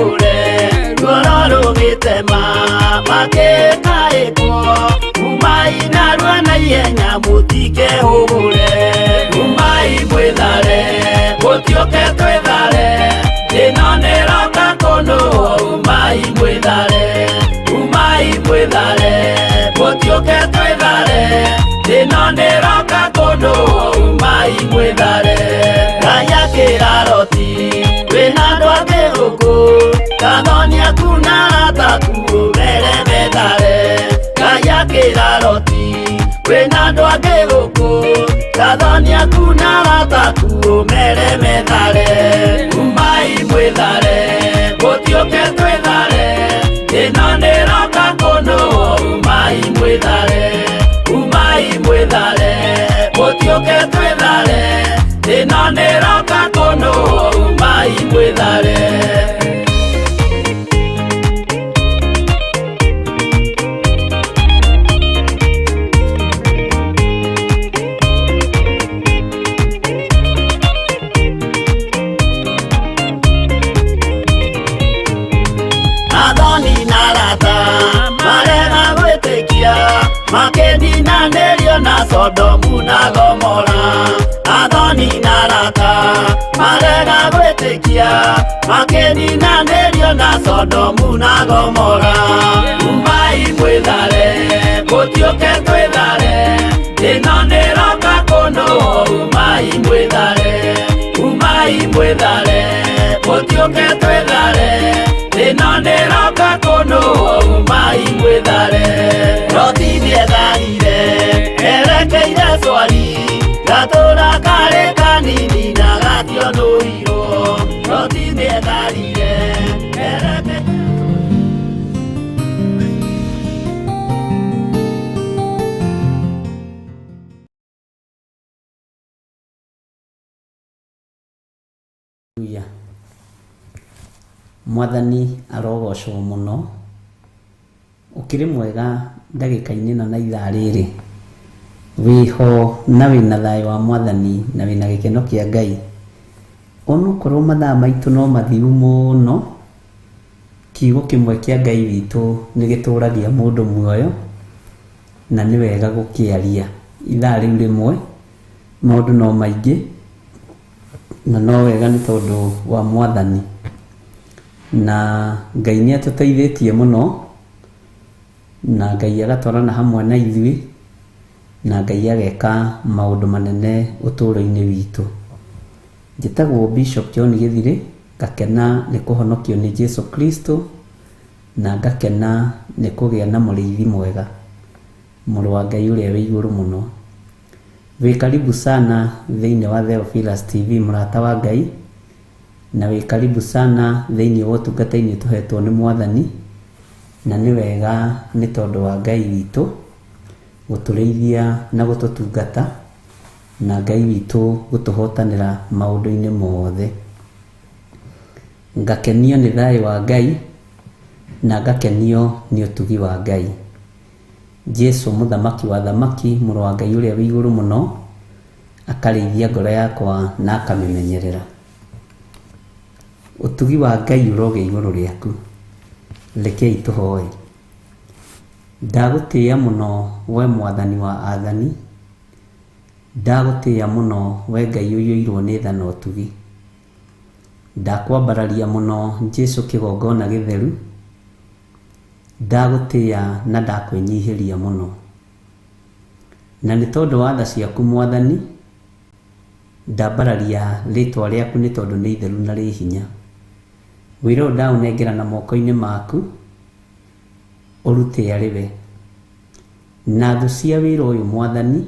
Mũtikehũgũre ruoro rũgĩtema makĩkaĩkwo umai narua na ihenya mũtikehũgũre umai mwĩthare mũtiũke twĩthare ĩno nĩroka kũnũhwo umai mwĩthare umai mwĩthare mũtiũke twĩthare ĩno nĩroka kũnũhwo umai mwĩthare Ngai akĩra Loti wĩna andũ angĩ gũkũ kathoni aku na arata aku ũmere methare Ngai akĩra Loti wĩna andũ angĩ gũkũ kathoni aku na arata aku ũmere methare umai mwĩthare mũtiũke twĩthare ĩno nĩroka kũnũhwo umai mwĩthare umai mwĩthare mũtiũke twĩthare ĩno nĩroka kũnũhwo umai mwĩthare. Athoni na arata marega gwĩtĩkia makĩninanĩrio na Sodomu na Gomora athoni na arata marega gwĩtĩkia makĩninanĩrio na Sodomu na Gomora umai mwĩthare mũtiũke twĩthare ĩno nĩroka kũnũhwo umai mwĩthare umai mwĩthare mũtiũke twĩthare ĩno nĩroka kũnũhwo umai mwĩthare Loti nĩetharire erekeire Swari gatũra karĩ kanini na gationũirwo Loti nĩetharire erekeire. Hallelujah. Mwathani arogocwo mũno ũkĩrĩ mwega ndagĩka-inĩ ĩno na ithaa rĩrĩ wĩho na wĩna thayũ wa mwathani na wĩna gĩkeno kĩa Ngai onokorwo mathaa maitũ no mathiu mũno kiugo kĩmwe kĩa Ngai witũ nĩ gĩtũragia mũndũ muoyo na nĩ wega gũkĩaria ithaa rĩu rĩmwe maũndũ no maingĩ na no wega nĩ tondũ wa mwathani na Ngai nĩ atũteithĩtie mũno na Ngai agatwarana hamwe na ithuĩ na Ngai ageka maũndũ manene ũtũũro-inĩ witũ. Njĩtagwo Bishop John Gĩthirĩ ngakena nĩ kũhonokio nĩ Jesu Kristo na ngakena nĩ kũgĩa na mũrĩithi mwega mũrũ wa Ngai ũrĩa wĩ igũrũ mũno. Wĩ karibu sana thĩinĩ wa Theophilus TV mũrata wa Ngai na wĩ karibu sana thĩinĩ wa ũtungata-inĩ tũhetwo nĩ mwathani na nĩ wega nĩ tondũ wa Ngai witũ gũtũrĩithia na gũtũtungata na Ngai witũ gũtũhotanĩra maũndũ-inĩ mothe. Ngakenio nĩ thayũ wa Ngai na ngakenio nĩ ũtugi wa Ngai. Jesu mũthamaki wa thamaki mũrũ wa Ngai ũrĩa wĩ igũrũ mũno akarĩithia ngoro yakwa na akamĩmenyerera. Ũtugi wa Ngai ũrogĩa igũrũ rĩaku. Rekei tũhoe. Ndagũtĩĩa mũno we mwathani wa athani, ndagũtĩĩa mũno we Ngai ũiyũirwo nĩ tha na ũtugi. Ndakwambararia mũno Jesu kĩgongona gĩtheru, ndagũtĩĩa na ndakwĩnyihĩria mũno. Na nĩ tondũ wa tha ciaku mwathani, ndambararia rĩtwa rĩaku nĩ tondũ nĩ itheru na rĩ hinya. Wĩra ũyũ ndaũnengera na moko-inĩ maku ũrute arĩ we. Na thũ cia wĩra ũyũ mwathani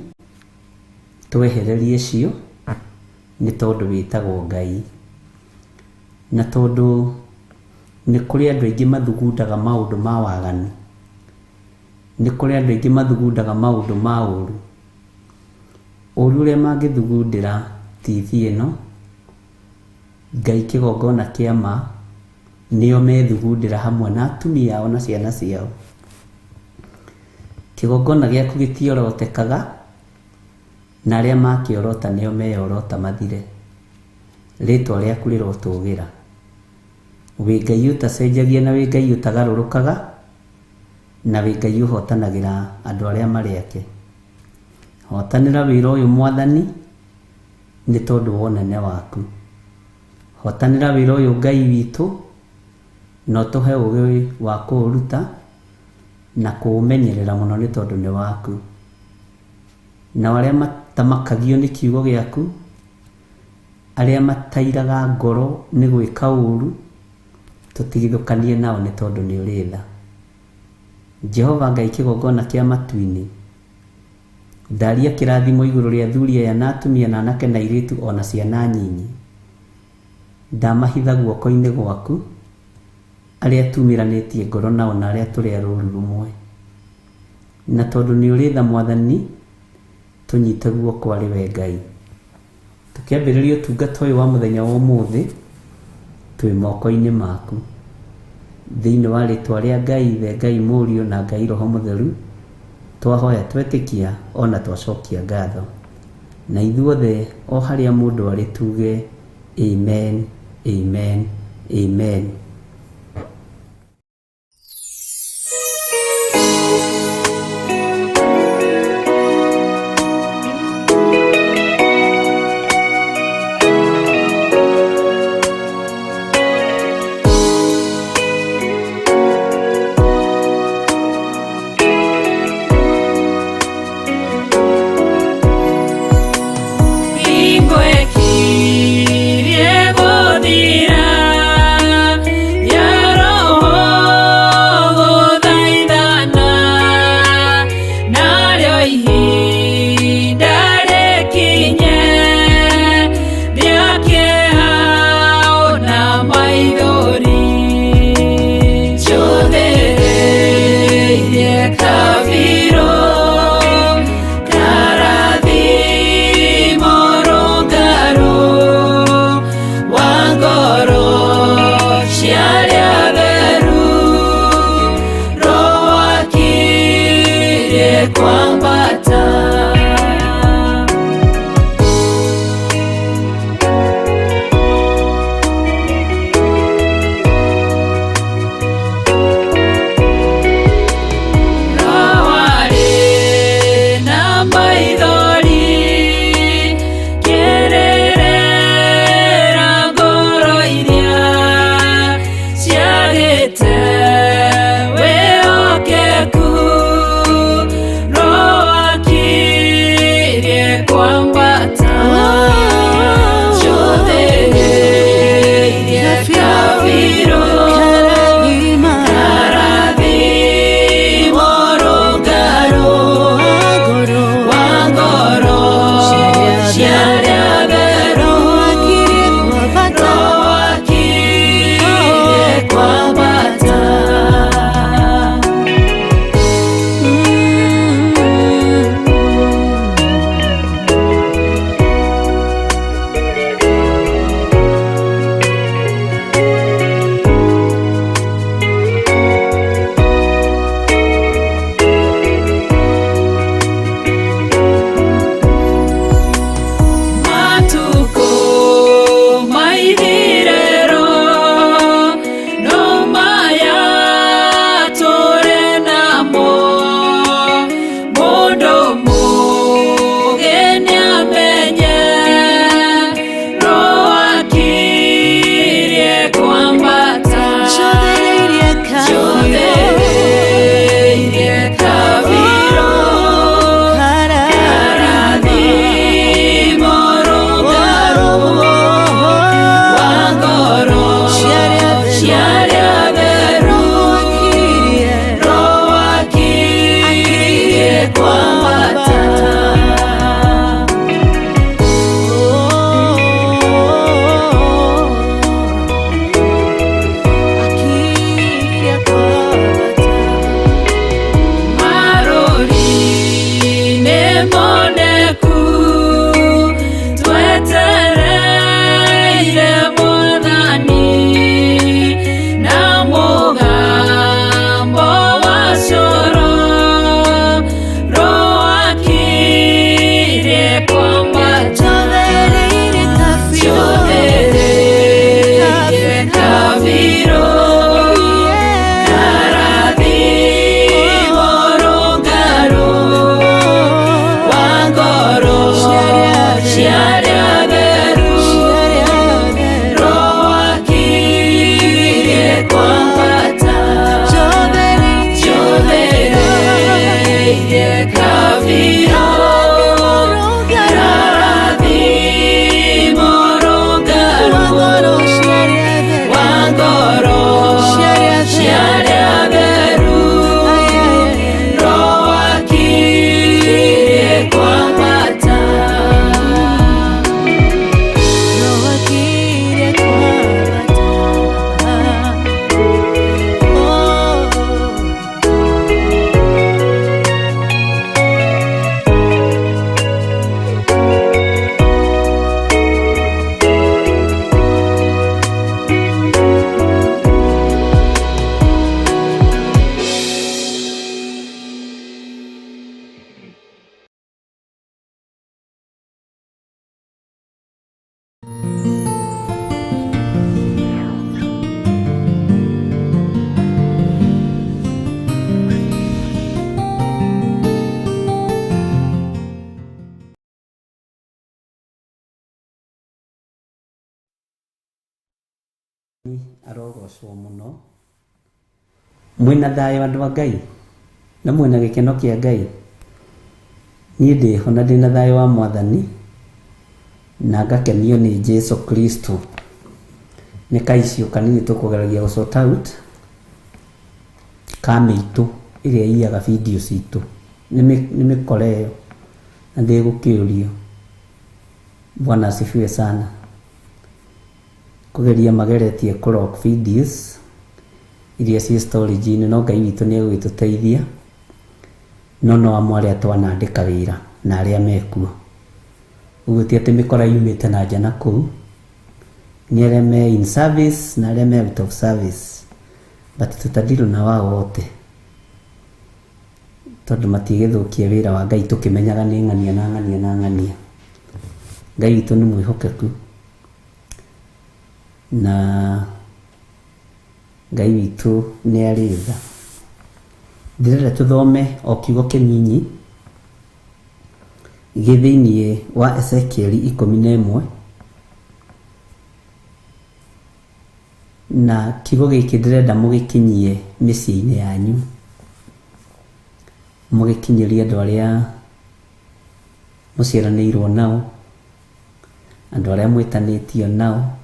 twehererie cio nĩ tondũ wĩtagwo Ngai. Na tondũ nĩ kũrĩ andũ aingĩ mathugundaga maũndũ ma waganu, nĩ kũrĩ andũ aingĩ mathugundaga maũndũ ma ũru. Ũru ũrĩa mangĩthugundĩra TV ĩno, Ngai kĩgongona kĩa ma nĩo methugundĩra hamwe na atumia ao na ciana ciao. Kĩgongona gĩaku gĩtiorotekaga na arĩa makĩorota nĩo meyorota mathire. Rĩtwa rĩaku rĩrotũgĩra. Wĩ Ngai ũtacenjagia na wĩ Ngai ũtagarũrũkaga, na wĩ Ngai ũhotanagĩra andũ arĩa marĩ ake. Hotanĩra wĩra ũyũ Mwathani, nĩ tondũ wa ũnene waku. Hotanĩra wĩra ũyũ Ngai witũ, na ũtũhe ũgĩ wa kũũruta na kũũmenyerera mũno nĩ tondũ nĩ waku. Nao arĩa matamakagio nĩ kiugo gĩaku, arĩa matairaga ngoro nĩ gwĩka ũũru, tũtigithũkanie nao nĩ tondũ nĩ ũrĩ tha. Jehova Ngai kĩgongona kĩa matu-inĩ, ndaria kĩrathimo igũrũ rĩa athuri aya na atumia na anake na airĩtu o na ciana nyinyi. Ndamahitha guoko-inĩ gwaku, arĩa tumĩranĩtie ngoro nao na arĩa tũrĩ a rũũru rũmwe. Na tondũ nĩ ũrĩ tha Mwathani, tũnyite guoko arĩ we Ngai. Tũkĩambĩrĩria ũtungata ũyũ wa mũthenya wa ũmũthĩ, twĩ moko-inĩ maku. Thĩinĩ wa rĩtwa rĩa Ngai Ithe, Ngai Mũriũ na Ngai Roho Mũtheru, twahoya twetĩkia ona twacokia ngatho. Na ithuothe o harĩa mũndũ arĩ tuge amen, amen, amen. Hingo ĩkirie gũthira. Arogocwo muno mwina thayo andu a Ngai na mwina gikeno kia Ngai. Niĩ ndĩho na ndĩna thayũ wa Mwathani na ngakenio nĩ Jesu Kristo. Nĩ kaicio kanini tũkũgeragia gũ sort out ka mĩitũ ĩrĩa ĩiyaga video citũ. Nĩ mĩkora ĩyo na ndĩgũkĩũrio. Bwana asifiwe sana. Kũgeria mageretie kũ lock videos iria ciĩ storage-inĩ, no Ngai witũ nĩ egũgĩtũteithia. No no amwe arĩa twanandĩka wĩra na arĩa mekuo. Ũguo ti atĩ mĩkora yumĩte na nja na kũu, nĩ arĩa me in service na arĩa me out of service, but tutadeal na wao wote tondũ matigĩthũkia wĩra wa Ngai tũkĩmenyaga nĩ ng'ania na ng'ania na ng'ania. Ngai witũ nĩ mwĩhokeku na Ngai witũ nĩ arĩ tha. Ndĩrenda tũthome o kiugo kĩnini gĩ thĩiniĩ wa Ezekieli 11, na kiugo gĩkĩ ndĩrenda mũgĩkinyie mĩciĩ-inĩ yanyu, mũgĩkinyĩrie andũ arĩa mũciaranĩirwo nao, andũ arĩa mwĩtanĩtio nao,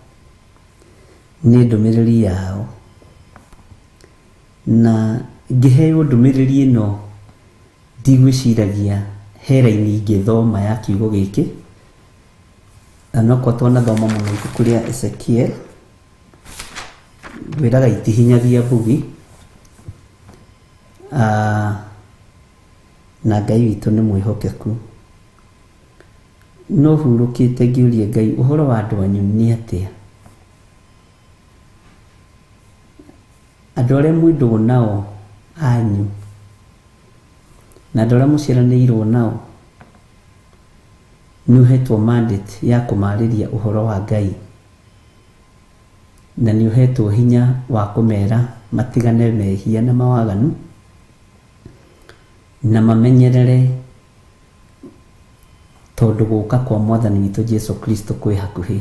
nĩ ndũmĩrĩri yao. Na ngĩheo ndũmĩrĩri ĩno ndigwĩciragia he raini ingĩthoma ya kiugo gĩkĩ, na nokorwo twanathoma mũno ibuku rĩa Ezekiel, ngwĩraga itihinyagia mbugi, na Ngai witũ nĩ mwĩhokeku. No hurũkĩte ngĩũria Ngai ũhoro wa andũ anyu nĩ atĩa? Andũ arĩa mwĩ ndũgũ nao anyu na andũ arĩa mũciaranĩirwo nao, nĩ ũhetwo mandate ya kũmarĩria ũhoro wa Ngai, na nĩ ũhetwo hinya wa kũmera matigane mehia na mawaganu na mamenyerere, tondũ gũka kwa Mwathani witũ Jesu Kristo kwĩ hakuhĩ.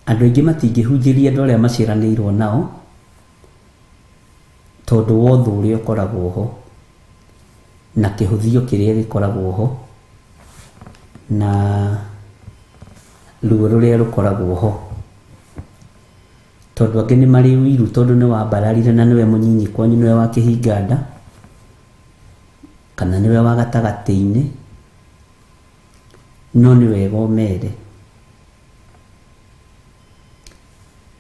Andũ aingĩ matingĩhunjĩria andũ arĩa maciaranĩirwo nao tondũ wa ũthũ ũrĩa ũkoragwo ho na kĩhũthio kĩrĩa gĩkoragwo ho na ruo rũrĩa rũkoragwo ho, tondũ angĩ nĩ marĩ ũiru tondũ nĩ wambararire na nĩwe mũnyinyi kwanyu, nĩwe wa kĩhinga nda kana nĩwe wa gatagatĩ-inĩ, no nĩ wega ũmere.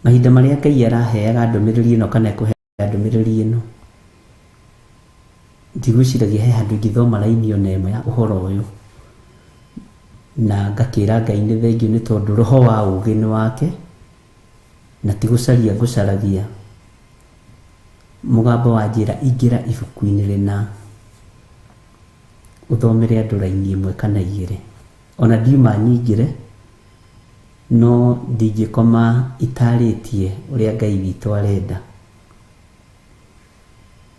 Mahinda marĩa Ngai araheaga ndũmĩrĩri ĩno kana ekũheaga ndũmĩrĩri ĩno, ndigwĩciragia he handũ ingĩthoma raini ona ĩmwe ya ũhoro ũyũ na ngakĩra Ngai nĩ thengiũ, nĩ tondũ roho wa ũũgĩ nĩ wake na ti gũcaria ngũcaragia. Mũgambo wa njĩra ingĩra ibuku-inĩ rĩna ũthomere andũ raini ĩmwe kana igĩrĩ, ona ndiuma nyingĩre, no ndingĩkoma itarĩtie ũrĩa Ngai witũ arenda.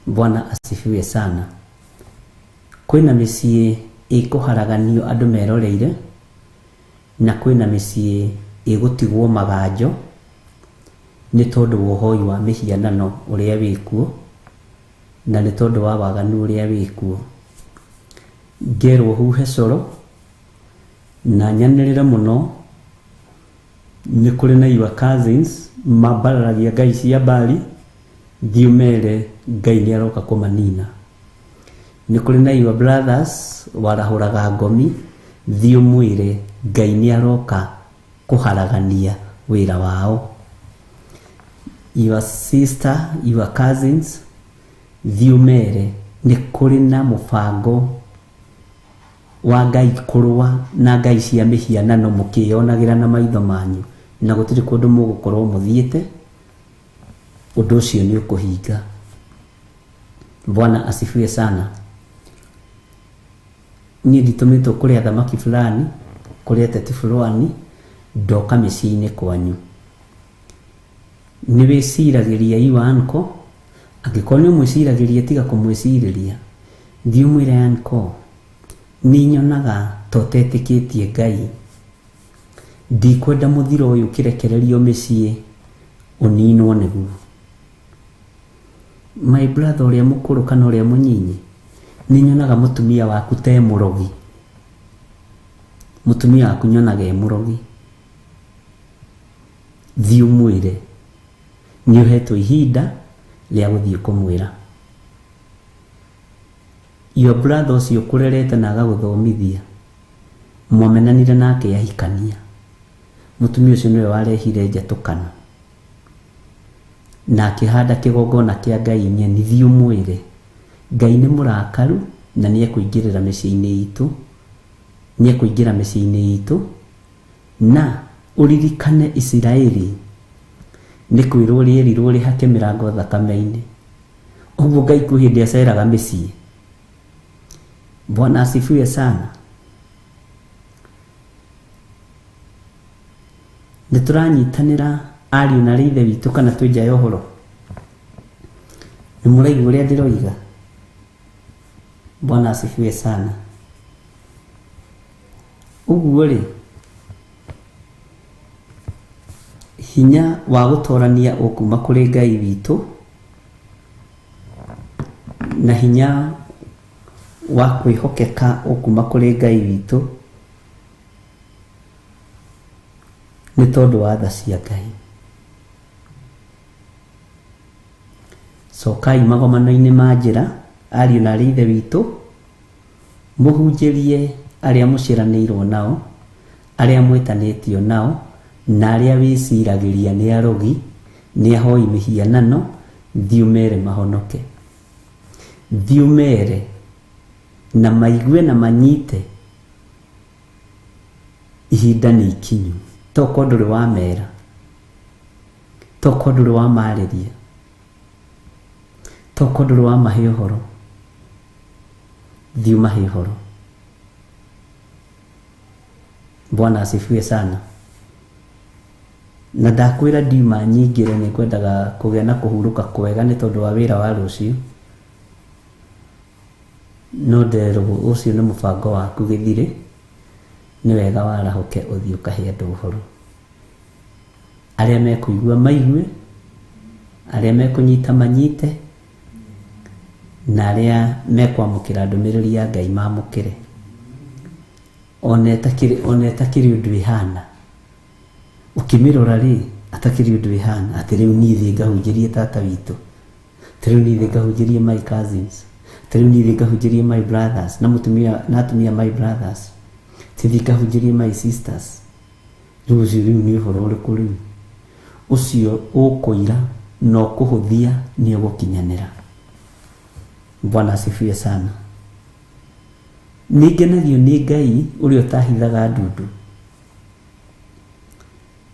Bwana asifiwe sana. Kwĩna mĩciĩ ĩkũharaganio andũ meroreire, na kwĩna mĩciĩ ĩgũtigwo maganjo nĩ tondũ wa ũhoi wa mĩhianano ũrĩa wĩkuo, na nĩ tondũ wa waganu ũrĩa wĩkuo. Ngerwo huhe coro na nyanĩrĩre mũno. Nĩ kũrĩ na your cousins mambararagia ngai cia Bali, thiĩ ũmere Ngai nĩ aroka kũmanina. Nĩ kũrĩ na your brothers warahũraga ngomi, thiĩ ũmwĩre Ngai nĩ aroka kũharagania wĩra wao. Your sister, your cousins, thiĩ ũmere nĩ kũrĩ na mũbango wa Ngai kũrũa na ngai cia mĩhianano mũkĩyonagĩra na maitho manyu, na gũtirĩ kũndũ mũgũkorwo mũthiĩte, ũndũ ũcio nĩ ũkũhinga. Bwana asifiwe sana. Niĩ nditũmĩtwo kũrĩ athamaki fulani, kũrĩ ateti fulani, ndoka mĩciĩ-inĩ kwanyu. Nĩ wĩciragĩria your uncle, angĩkorwo nĩ ũmwĩciragĩria tiga kũmwĩcirĩria, thiĩ ũmwĩre uncle, nĩ nyonaga ta ũtetĩkĩtie Ngai, ndikwenda mũthiro ũyũ ũkĩrekererio mĩciĩ ũninwo nĩguo. My brother ũrĩa mũkũrũ kana ũrĩa mũnyinyi, nĩ nyonaga mũtumia waku ta e mũrogi. Mũtumia waku nyonaga e mũrogi. Thiĩ ũmwĩre nĩ ũhetwo ihinda rĩa gũthiĩ kũmwĩra. Your brother ũcio ũkũrerete na agagũthomithia, mwamenanire nake ahikania. Mũtumia ũcio nĩwe warehire njatũkano na akĩhanda kĩgongona kĩa Ngai ng'eni. Thiĩ ũmwĩre Ngai nĩ mũrakaru na nĩ ekũingĩrĩra mĩciĩ-inĩ itũ, nĩ ekũingĩra mĩciĩ-inĩ itũ. Na ũririkane Isiraeli nĩ kwĩrwo rĩerirwo rĩhake mĩrango thakame-inĩ. Ũguo Ngai kwĩ hĩndĩ aceraga mĩciĩ. Bwana asifiwe sana. Nĩ tũranyitanĩra ariũ na arĩ ithe witũ kana twĩ nja ya ũhoro? Nĩ mũraigua ũrĩa ndĩroiga? Bwana asifiwe sana. Ũguo rĩ, hinya wa gũtorania ũkuma kũrĩ Ngai witũ, na hinya wa kwĩhokeka ũkuma kũrĩ Ngai witũ, nĩ tondũ wa tha cia Ngai. Cokai magomano-inĩ ma njĩra, ariũ na arĩ ithe witũ, mũhunjĩrie arĩa mũciaranĩirwo nao, arĩa mwĩtanĩtio nao, na arĩa wĩciragĩria nĩ arogi, nĩ ahoi mĩhianano, thiĩ ũmere mahonoke. Thiĩ ũmere na maigue na manyite ihinda nĩ ikinyu. Tokorwo ndũrĩ wamera, tokorwo ndũrĩ wamarĩria, tokorwo ndũrĩ wamahe ũhoro, thiĩ ũmahe ũhoro. Bwana asifiwe sana. Na ndakwĩra ndiuma nyingĩre nĩ ngwendaga kũgĩa na kũhurũka kwega nĩ tondũ wa wĩra wa rũciũ. No nderwo ũcio nĩ mũbango waku gĩthirĩ, nĩ wega warahũke ũthiĩ ũkahe andũ ũhoro. Arĩa mekũigua maigue, arĩa mekũnyita manyite, na arĩa mekwamũkĩra ndũmĩrĩri ya Ngai mamũkĩre. Ona ĩtakĩrĩ ona ĩtakĩrĩ ũndũ ĩhana. Ũkĩmĩrora rĩ, atakĩrĩ ũndũ ĩhana, atĩ rĩu niĩ thiĩ ngahunjĩrie tata witũ, atĩ rĩu niĩ thiĩ ngahunjĩrie my cousins, atĩ rĩu niĩ thiĩ ngahunjĩrie my brothers na mũtumia na atumia my brothers, atĩ thiĩ ngahunjĩrie my sisters. Rĩu ũcio rĩu nĩ ũhoro ũrĩkũ rĩu? Ũcio ũkũira na ũkũhũthia nĩ ũgũkinyanĩra. Bwana asifiwe sana. Nĩ ngenagio nĩ Ngai ũrĩa ũtahithaga ndundu.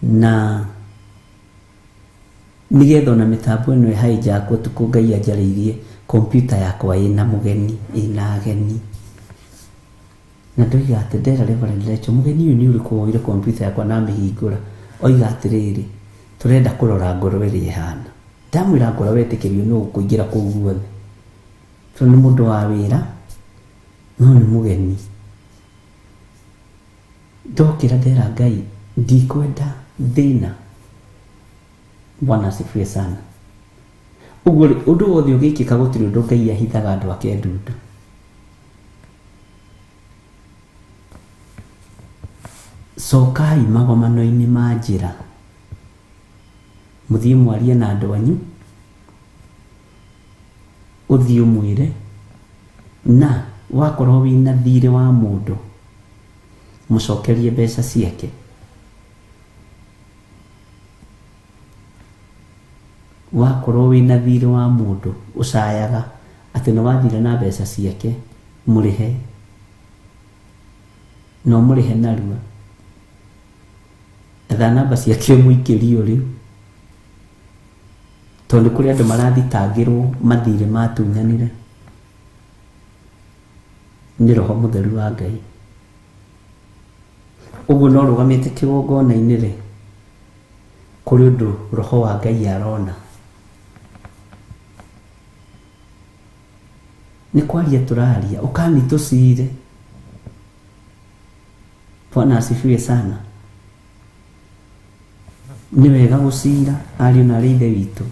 Na nĩgetha ona mĩtambo ĩno ĩhaijackwo ũtukũ Ngai anjarĩirie kompiuta yakwa ĩna mũgeni, ĩna ageni. Na ndoiga atĩ ndera Reverend Rachel, mũgeni ũyũ nĩ ũrĩkũ woire kompiuta yakwa na amĩhingũra? Oiga atĩrĩrĩ, tũrenda kũrora ngoro ĩrĩa ĩhana. Ndamwĩra ngoro wetĩkĩrio nũ ũkũingĩra kũu guothe. Tondũ nĩ mũndũ wa wĩra, no nĩ mũgeni. Ndokĩra ndera Ngai, ndikwenda thĩna. Bwana asifiwe sana. Ũguo rĩ, ũndũ wothe ũgĩkĩka gũtirĩ ũndũ Ngai ahithaga andũ ake ndundu. Cokai magomano-inĩ ma njĩra, mũthiĩ mwarie na andũ anyu, ũthiĩ ũmwĩre, na wakorwo wĩna thirĩ wa mũndũ, mũcokerie mbeca ciake. Wakorwo wĩna thirĩ wa mũndũ ũcayaga atĩ nĩ wathire na mbeca ciake, mũrĩhe. Na ũmũrĩhe narua. Etha namba ciake ũmũikĩrie o rĩu. Tondũ nĩ kũrĩ andũ marathitangĩrwo mathirĩ matunyanire nĩ roho mũtheru wa Ngai. Ũguo no ũrũgamĩte kĩgongona-inĩ rĩ, kũrĩ ũndũ roho wa Ngai arona. Nĩ kwaria tũraria, ũkani tũcire. Bwana asifiwe sana. Nĩ wega gũcira ariũ na arĩ ithe witũ.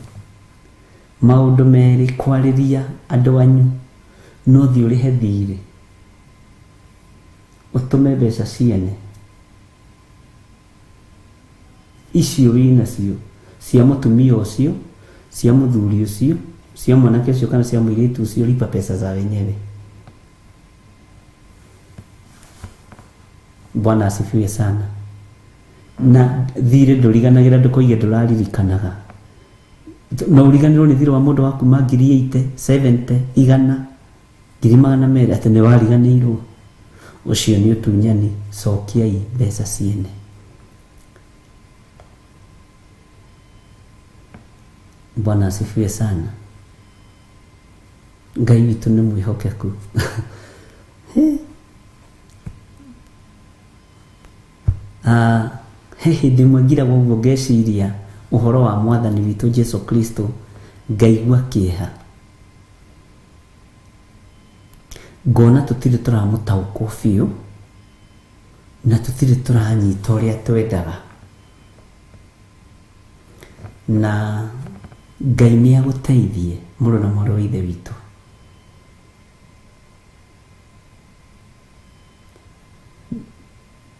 Maũndũ merĩ kwarĩria andũ anyu no thiĩ ũrĩhe thirĩ. Ũtũme mbeca ciene. Icio wĩnacio cia mũtumia ũcio, cia mũthuri ũcio, cia mwanake ũcio kana cia mũirĩtu ũcio lipa pesa za wenyewe. Bwana asifiwe sana. Na thirĩ ndũriganagĩra ndũkoige ndũraririkanaga. No ũriganĩrwo nĩ thirĩ wa mũndũ wa kuma ngiri 80, 70, igana, 200,000 atĩ nĩ wariganĩirwo. Ũcio nĩ ũtunyani, cokiai mbeca ciene. Bwana asifiwe sana. Ngai witũ nĩ mwĩhokeku. Ah, he hĩndĩ ĩmwe ngiragwo ũguo ngeciria ũhoro wa mwathani witũ Jesu Kristo ngaigua kĩeha. Ngona tũtirĩ tũramũtaũkwo biũ na tũtirĩ tũranyita ũrĩa twendaga. Na Ngai nĩ agũteithie mũrũ na mwarĩ wa ithe witũ.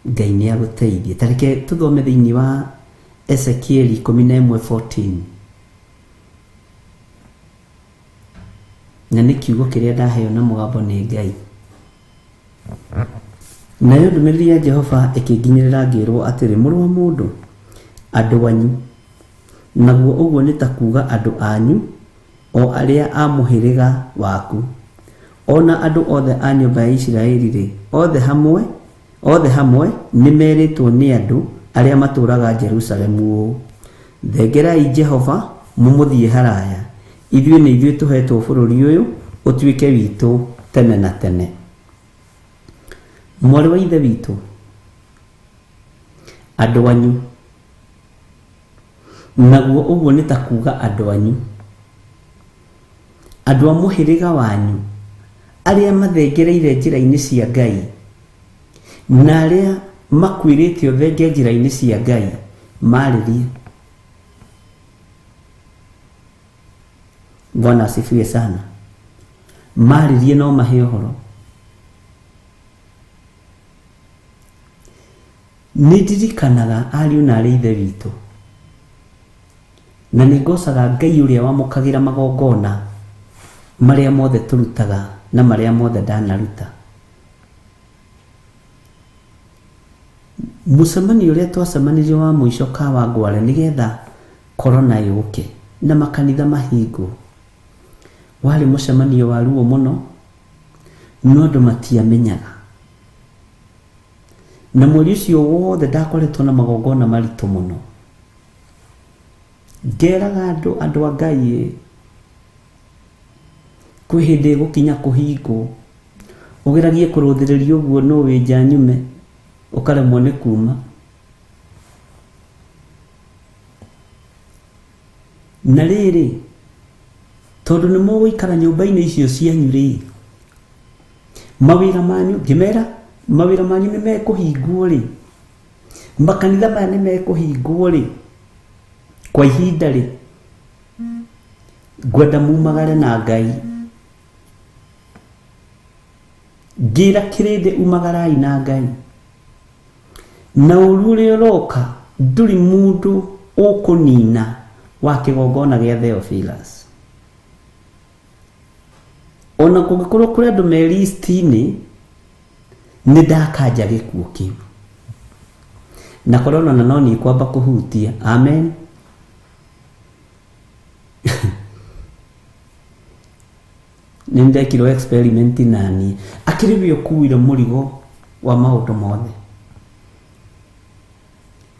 Ngai nĩ agũteithie. Ta reke tũthome thĩinĩ wa Ezekieli 11:14. Na nĩ kiugo kĩrĩa ndaheo na mũgambo nĩ Ngai. Nayo ndũmĩrĩri ya Jehova ĩkĩnginyĩrĩra ngĩĩrwo atĩrĩ, Mũrũ wa mũndũ, andũ anyu, naguo ũguo nĩ ta kuuga andũ anyu, o arĩa a mũhĩrĩga waku, o na andũ othe a nyũmba ya Isiraeli-rĩ, othe hamwe, othe hamwe nĩmerĩtwo nĩ andũ arĩa matũũraga Jerusalemu ũũ, Thengerai Jehova mũmũthiĩ haraya, ithuĩ nĩ ithuĩ tũheetwo bũrũri ũyũ ũtuĩke witũ tene na tene. Mwarĩ wa ithe witũ, andũ anyu, naguo ũguo nĩ ta kuuga andũ anyu, andũ a mũhĩrĩga wanyu, arĩa mathengereire njĩra-inĩ cia Ngai, na arĩa makwĩrĩte ũthenge njĩra-inĩ cia Ngai, marĩrie. Bwana asifiwe sana. Marĩrie no mahe ũhoro. Nĩ ndirikanaga ariũ na arĩ ithe witũ, na nĩ ngocaga Ngai ũrĩa wamũkagĩra magongona marĩa mothe tũrutaga na marĩa mothe ndanaruta. Mũcemanio ũrĩa twacemanirie wa mũico Kawangware nĩgetha korona yũke na makanitha mahingwo, warĩ mũcemanio wa ruo mũno, no andũ matiamenyaga. Na mweri ũcio wothe ndakoretwo na magongona maritũ mũno. Ngeraga andũ, andũ a Ngai ĩ, kwĩ hĩndĩ ĩgũkinya kũhingwo, ũgeragie kũrũthĩrĩria ũguo nũ wĩ nja nyume, ũkaremwo nĩ kuma. Na rĩrĩ, tondũ nĩ mũgũikara nyũmba-inĩ icio cianyu rĩ, mawĩra manyu, ngĩmera mawĩra manyu nĩ mekũhingwo rĩ, makanitha maya nĩ mekũhingwo rĩ, kwa ihinda rĩ, ngwenda mumagare na Ngai. Ngĩra kĩrĩndĩ umagarai na Ngai. Na ũru ũrĩa ũroka ndũrĩ mũndũ ũkũnina wa kĩgongona gĩa Theophilus. Ona kũngĩkorwo kũrĩ andũ me list-inĩ, nĩ ndakanja gĩkuũ kĩu. Na korona na no niĩ kwamba kũhutia. Amen. Nĩ ndekirwo experiment naniĩ. Akĩrĩ we ũkuire mũrigo wa maũndũ mothe.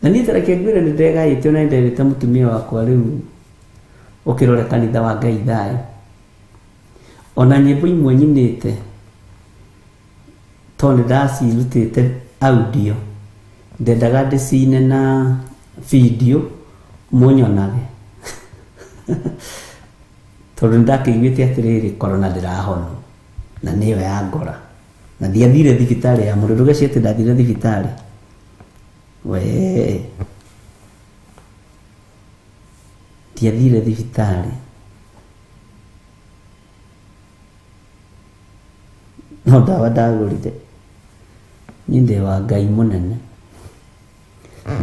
Na niĩ ta reke ngwĩre nĩ ndegaĩte ona nĩ nderĩte mũtumia wakwa rĩu ũkĩrore kanitha wa Ngai thayũ. Ona nyĩmbo imwe nyinĩte tondũ nĩ ndacirutĩte audio ndendaga ndĩcine na video mũnyonage tondũ nĩ ndakĩiguĩte atĩrĩrĩ korona ndĩrahonwo na nĩyo ya ngora na ndiathire thibitarĩ ya mũndũ ndũgeci atĩ ndathire thibitarĩ wee ndiathire thibitarĩ no ndawa ndagũrire niĩ ndĩ wa Ngai mũnene.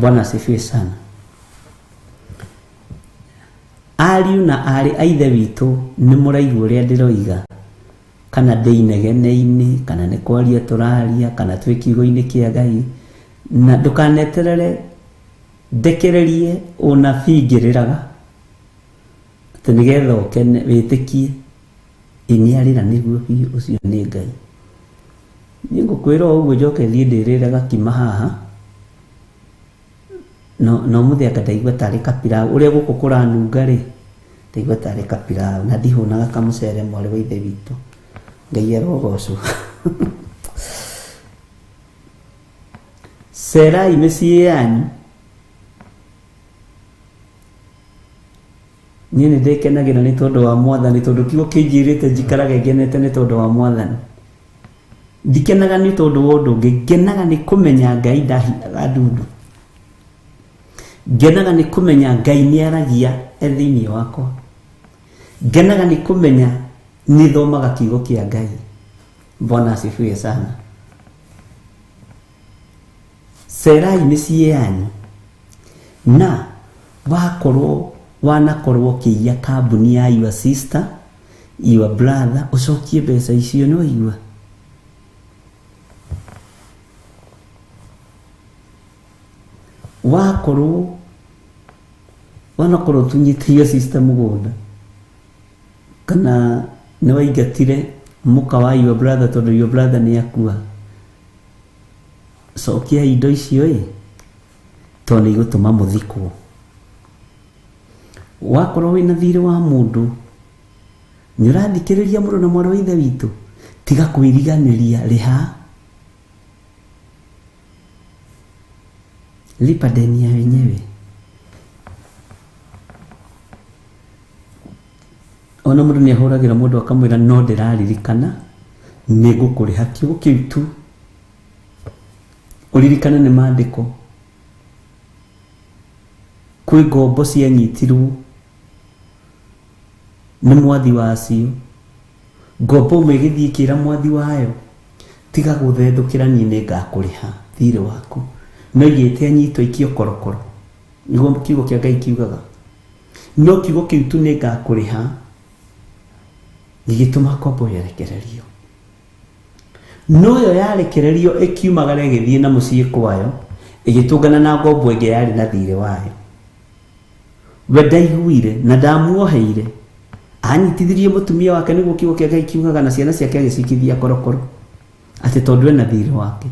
Bwana asifiwe sana. Ariũ na aarĩ a Ithe witũ nĩ mũraigua ũrĩa ndĩroiga, kana ndĩ inegene-inĩ, kana nĩ kwaria tũraria, kana twĩ kiugo-inĩ kĩa Ngai, na ndũkaneterere ndekererie ũnabii ngĩrĩraga, atĩ nĩgetha ũkene wĩtĩkie, ĩ nĩarĩra nĩguo biũ ũcio nĩ Ngai. Niĩ ngũkwĩra o ũguo njoke thiĩ ndĩrĩre gakima haha, no na ũmũthĩ anga ndaigua tarĩ kapilau, ũrĩa gũkũ kũranunga rĩ, ndaigua tarĩ kapilau, na ndihũnaga kamũcere mwarĩ wa ithe witũ. Ngai arogocwo. Cerai mĩciĩ yanyu. Niĩ nĩ ndĩkenagĩra nĩ tondũ wa Mwathani, tondũ kiugo kĩnjĩrĩte njikarage ngenete nĩ tondũ wa Mwathani. Ndikenaga nĩ tondũ wa ũndũ ũngĩ, ngenaga nĩ kũmenya Ngai ndahithaga ndundu. Ngenaga nĩ kũmenya Ngai nĩ aragia e thĩinĩ wakwa. Ngenaga nĩ kũmenya nĩ thomaga kiugo kĩa Ngai. Bwana asifiwe sana. Cerai mĩciĩ yanyu. Na wakorwo wanakorwo ũkĩiya kambuni ya your sister, your brother, ũcokie mbeca icio nĩ waigua? Wakorwo wanakorwo ũtunyĩte your sister mũgũnda kana nĩ waingatire mũka wa your brother tondũ your brother nĩ akua, cokiai indo icio ĩ tondũ nĩ igũtũma mũthikwo. Wakorwo wĩna thirĩ wa mũndũ, nĩ ũrathikĩrĩria mũrũ na mwarĩ wa ithe witũ, tiga kwĩriganĩria rĩha. Lipa deni ya wenyewe. Ona mũndũ nĩ ahũragĩra mũndũ akamwĩra no ndĩraririkana nĩ ngũkũrĩha kiugo kĩu tu ũririkane nĩ maandĩko kwĩ ngombo cianyitirwo nĩ mwathi wacio ngombo ĩmwe ĩgĩthiĩ ĩkĩra mwathi wayo tiga gũthethũkĩra niĩ nĩ ngakũrĩha thirĩ waku no igĩte anyitwo aikio korokoro nĩguo kiugo kĩa Ngai kiugaga no kiugo kĩu tu nĩ ngakũrĩha gĩgĩtũma ngombo ĩrekererio No yo yarekererio ĩkiumagara ĩgĩthiĩ na mũciĩ kwayo, ĩgĩtũngana na ngombo ĩngĩ yarĩ na thiirĩ wayo. We ndaiguire na ndamuoheire. Anyitithirie mũtumia wake nĩguo kiugo kĩa Ngai kiugaga na ciana ciake agĩcikithia korokoro atĩ tondũ ena thiirĩ wake.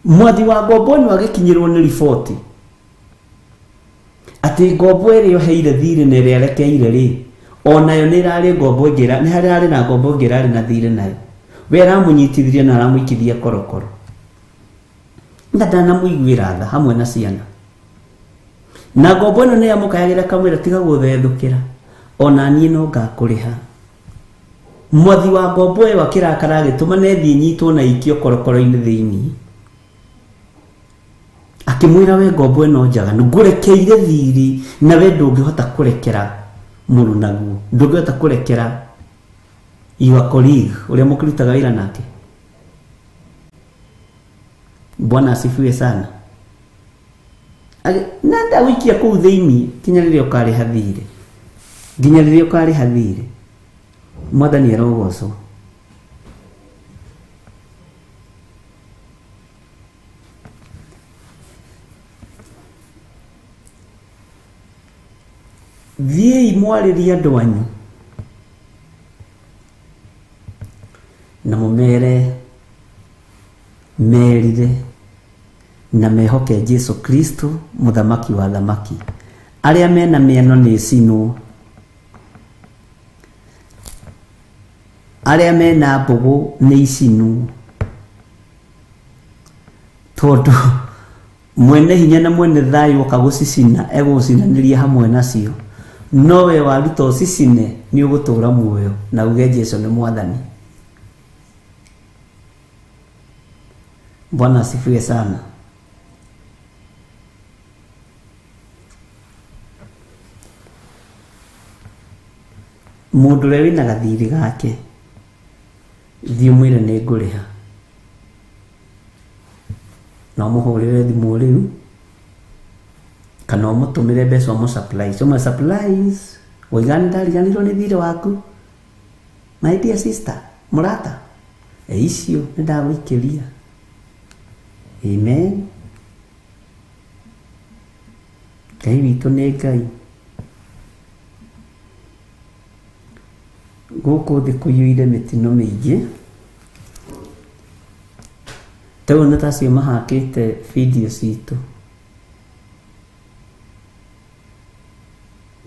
Mwathi wa ngombo ĩno agĩkinyĩrwo nĩ riboti atĩ ngombo ĩrĩa oheire thirĩ na ĩrĩa arekeire rĩ onayo nĩ ĩrarĩ ngombo ĩngĩ nĩ hararĩ na ngombo ĩngĩ ĩrarĩ na thirĩ nayo we aramũnyitithirie na aramũikithia korokoro na ndanamũiguĩra tha hamwe na ciana na ngombo ĩno nĩ yamũkayagĩra kamwĩra tiga gũthethũkĩra ona niĩ no ngakũrĩha mwathi wa ngombo ĩyo akĩrakara agĩtũma na ĩthiĩ nyitwo na ikio korokoro-inĩ thĩinĩ Akĩmwĩra, We ngombo ĩno njaganu, ngũrekeire thiirĩ na we ndũngĩhota kũrekera mũrunaguo, ndũngĩhota kũrekera your colleague ũrĩa mũkĩrutaga wĩra nake. Bwana asifiwe sana. Na ndagũikia kũu thĩinĩ kinya rĩrĩa ũkarĩha thirĩ, nginya rĩrĩa ũkarĩha thirĩ. Mwathani arogocwo. Thiĩi mwarĩrie andũ anyu na mũmere merire na mehoke Jesu Kristo mũthamaki wa thamaki. Arĩa mena mĩano nĩ ĩcinwo, arĩa mena mbũgũ nĩ icinwo, tondũ mwene hinya na mwene thayũ oka gũcicina egũgũcinanĩria hamwe nacio. No we waruta ũcicine nĩ ũgũtũra muoyo na uge Jesu nĩ mwathani. Bwana asifiwe sana. Mũndũ ũrĩa wĩna gathirĩ gake thiĩ ũmwĩre nĩ ngũrĩha, na ũmũhũrĩre thimũ rĩu kana ũmũtũmĩre mbeca ũmũ surprise, ũmwe surprise waiga nĩ ndariganĩirwo nĩ thirĩ waku, my dear sister, mũrata, e icio nĩ ndagũikĩria. Amen. Ngai witũ nĩ Ngai. Gũkũ thĩ kũiyũire mĩtino mĩingĩ. Ta ũyũ nĩ tacio mahakĩte video citũ.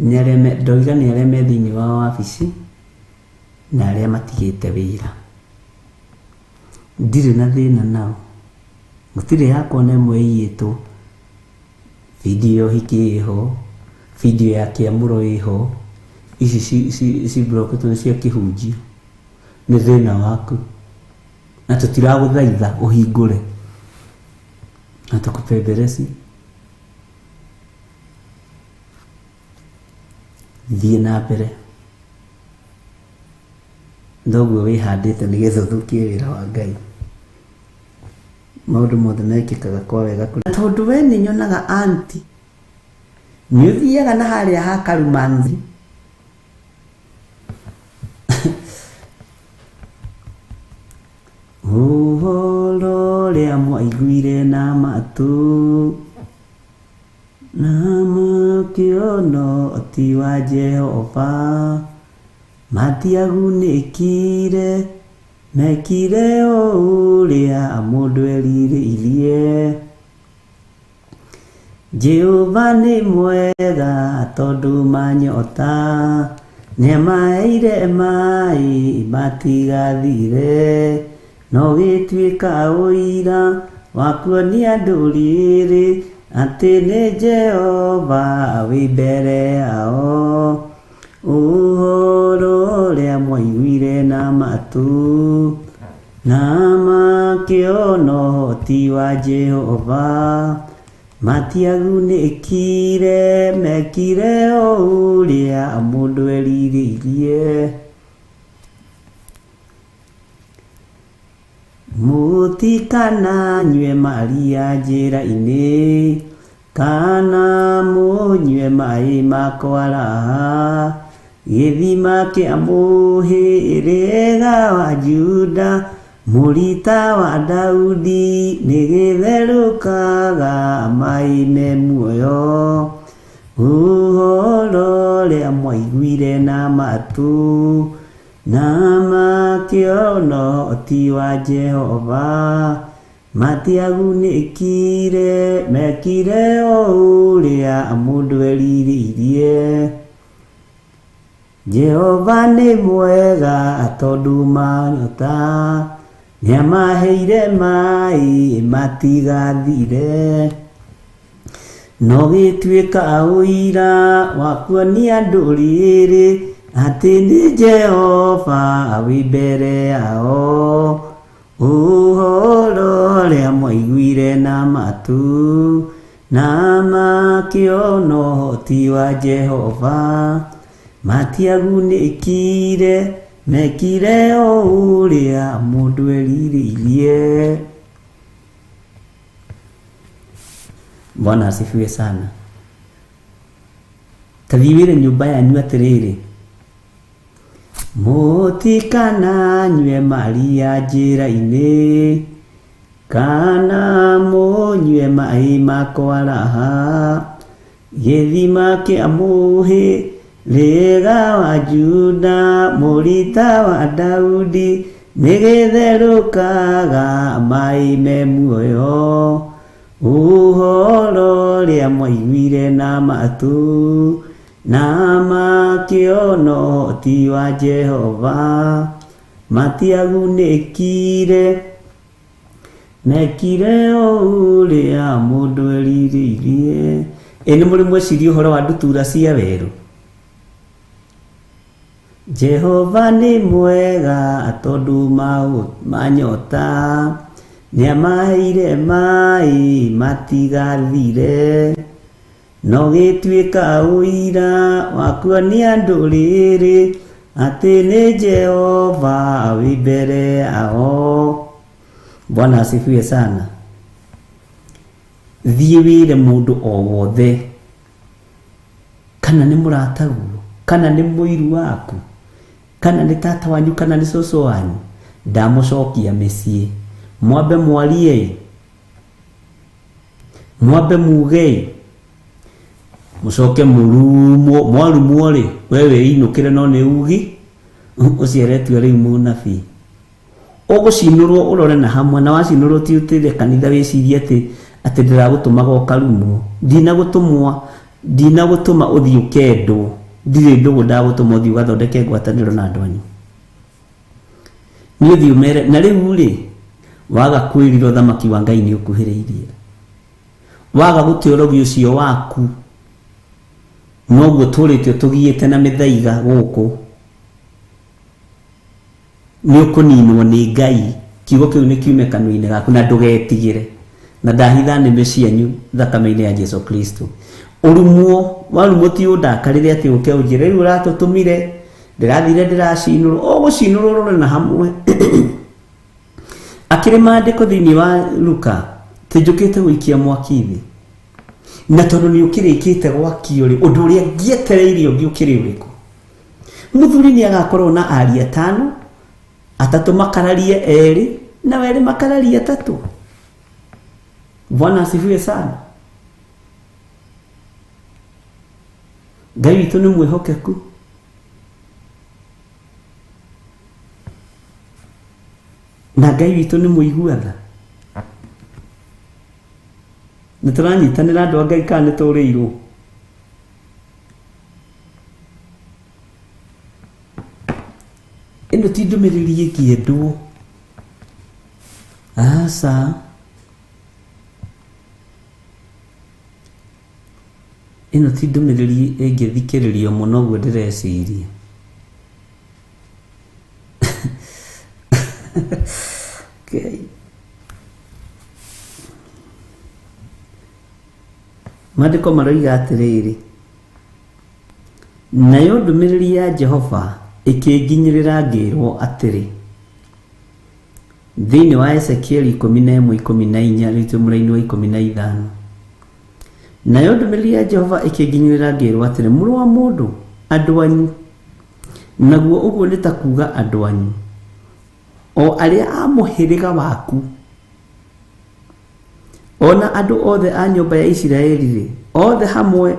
Nĩ arĩa me, ndoiga nĩ arĩa me thĩinĩ wa wabici na arĩa matigĩte wĩra. Ndirĩ na thĩna nao. Gũtirĩ yakwa ona ĩmwe ĩiyĩtwo. Video ya ũhiki ĩho, video ya kĩamũro ĩho, ici cibloketwo nĩ cia kĩhunjio. Nĩ thĩna waku. Na tũtiragũthaitha ũhingũre. Na tũkũbembereci. Thiĩ na mbere. Thoguo wĩhandĩte nĩgetha ũthũkie wĩra wa Ngai. Maũndũ mothe mekĩkaga kwa wega kũrĩ. Tondũ we nĩ nyonaga auntie nĩ ũthiaga na harĩa ha Karumanzi. Ũhoro ũrĩa mwaiguire na matũ na makĩona ti wa Jehova, matiagunĩkire, mekire o ũrĩa mũndũ erirĩirie. Jehova nĩ mwega tondũ manyota, nĩamaheire maĩ matigathire, no gĩtuĩka ũira wa kuonia ndũrĩrĩ atĩ nĩ Jehova wĩ mbere yao. Ũhoro ũrĩa mwaiguire na matũ na makĩona ũhoti wa Jehova, matiagunĩkire, mekire o ũrĩa mũndũ erirĩirie. Mũtikananyue maria njĩra-inĩ, kana mũnyue maĩ ma kwaraha, gĩthima kĩa mũhĩrĩga wa Juda, mũrita wa Daudi, nĩgĩtherũkaga maĩ me muoyo. Ũhoro ũrĩa mwaiguire na matũ na makĩona ũhoti wa Jehova, matiagunĩkire, mekire o ũrĩa mũndũ erirĩirie. Jehova nĩ mwega tondũ manyota, nĩamaheire maĩ matigathire. No gĩtuĩka ũira wa kuonia ndũrĩrĩ atĩ nĩ Jehova wĩ mbere yao. Ũhoro ũrĩa mwaiguire na matũ na makĩona ũhoti wa Jehova, matiagunĩkire, mekire o ũrĩa mũndũ erirĩirie. Bwana asifiwe sana. Ta thiĩ wĩre nyũmba yanyu atĩrĩrĩ, mũtikananyue maria njĩra-inĩ, kana mũnyue maĩ ma kwaraha, gĩthima kĩa mũhĩrĩga wa Juda, mũrita wa Daudi, nĩgĩtherũkaga maĩ me muoyo. Ũhoro ũrĩa mwaiguire na matũ, na makĩona ũhoti wa Jehova, matiagunĩkire, mekire o ũrĩa mũndũ erirĩirie. Ĩ nĩ mũrĩ mweciria ũhoro wa ndutura cia werũ? Jehova nĩ mwega tondũ manyota, nĩamaheire maĩ matigathire, no gĩtuĩka ũira wa kuonia ndũrĩrĩ atĩ nĩ Jehova wĩ mbere yao. Bwana asifiwe sana. Thiĩ wĩre mũndũ o wothe, kana nĩ mũrataguo, kana nĩ mũiru waku, kana nĩ tata wanyu, kana nĩ cũcũ wanyu, ndamũcokia mĩciĩ. Mwambe mwarie, mwambe muge, mũcoke mũrumwo. Mwarumwo rĩ, we wĩinũkĩre no nĩ ugi ũciaretio rĩu mũnabii. Ũgũcinũrwo ũrore na hamwe, na wacinũrwo ti ũtĩre kanitha wĩcirie atĩ atĩ ndĩragũtũmaga ũkarumwo. Ndinagũtũmwa, ndinagũtũma ũthiĩ ũkendwo, ndirĩ ndũgũ ndagũtũma ũthiĩ ũgathondeke ngwatanĩro na andũ anyu. Nĩ ũthiĩ ũmere, na rĩu rĩ, waga kwĩrira ũthamaki wa Ngai nĩ ũkuhĩrĩirie. Waga gũte ũrogi ũcio waku, noguo tũrĩte tũgiĩte na mĩthaiga gũkũ, nĩ ũkũninwo nĩ Ngai. Kiugo kĩu nĩ kiume kanua-inĩ gaku na ndũgetigĩre. Na ndahitha nĩmĩ cianyu thakame-inĩ ya Jesu Kristo. Ũrumwo, warumwo ti ũndakarĩre atĩ ũke ũnjĩre rĩu ũratũtũmire, ndĩrathire ndĩracinũrwo. Ũgũcinũrwo ũrore na hamwe. Akĩrĩ maandĩko thĩinĩ wa Luka, tĩ njũkĩte gũikia mwaki thĩ. Na tondũ nĩ ũkĩrĩkĩte gwakio rĩ, ũndũ ũrĩa ngĩetereire ũngĩ ũkĩrĩ ũrĩkũ? Mũthuri nĩ agakorwo na aria atano, atatũ makararie erĩ, na erĩ makararie atatũ. Bwana asifiwe sana. Ngai witũ nĩ mwĩhokeku. Na Ngai witũ nĩ mũigua tha. Nĩ tũranyitanĩra andũ a Ngai kana nĩ tũrĩirwo? Ĩno ti ndũmĩrĩri ĩngĩendwo. Aca. Ĩno ti ndũmĩrĩri ĩngĩthikĩrĩrio mũno ũguo ndĩreciria. Ngai. Maandĩko maroiga atĩrĩrĩ, nayo ndũmĩrĩri ya Jehova ĩkĩnginyĩrĩra ngĩĩrwo atĩrĩ, thĩinĩ wa Ezekieli 11:14, rĩu twĩ mũraini wa 15. Nayo ndũmĩrĩri ya Jehova ĩkĩnginyĩrĩra ngĩĩrwo atĩrĩ, mũrũ wa mũndũ, andũ anyu, naguo ũguo nĩ ta kuuga andũ anyu, o arĩa a mũhĩrĩga waku, ona andũ othe a nyũmba ya Isiraeli-rĩ, othe hamwe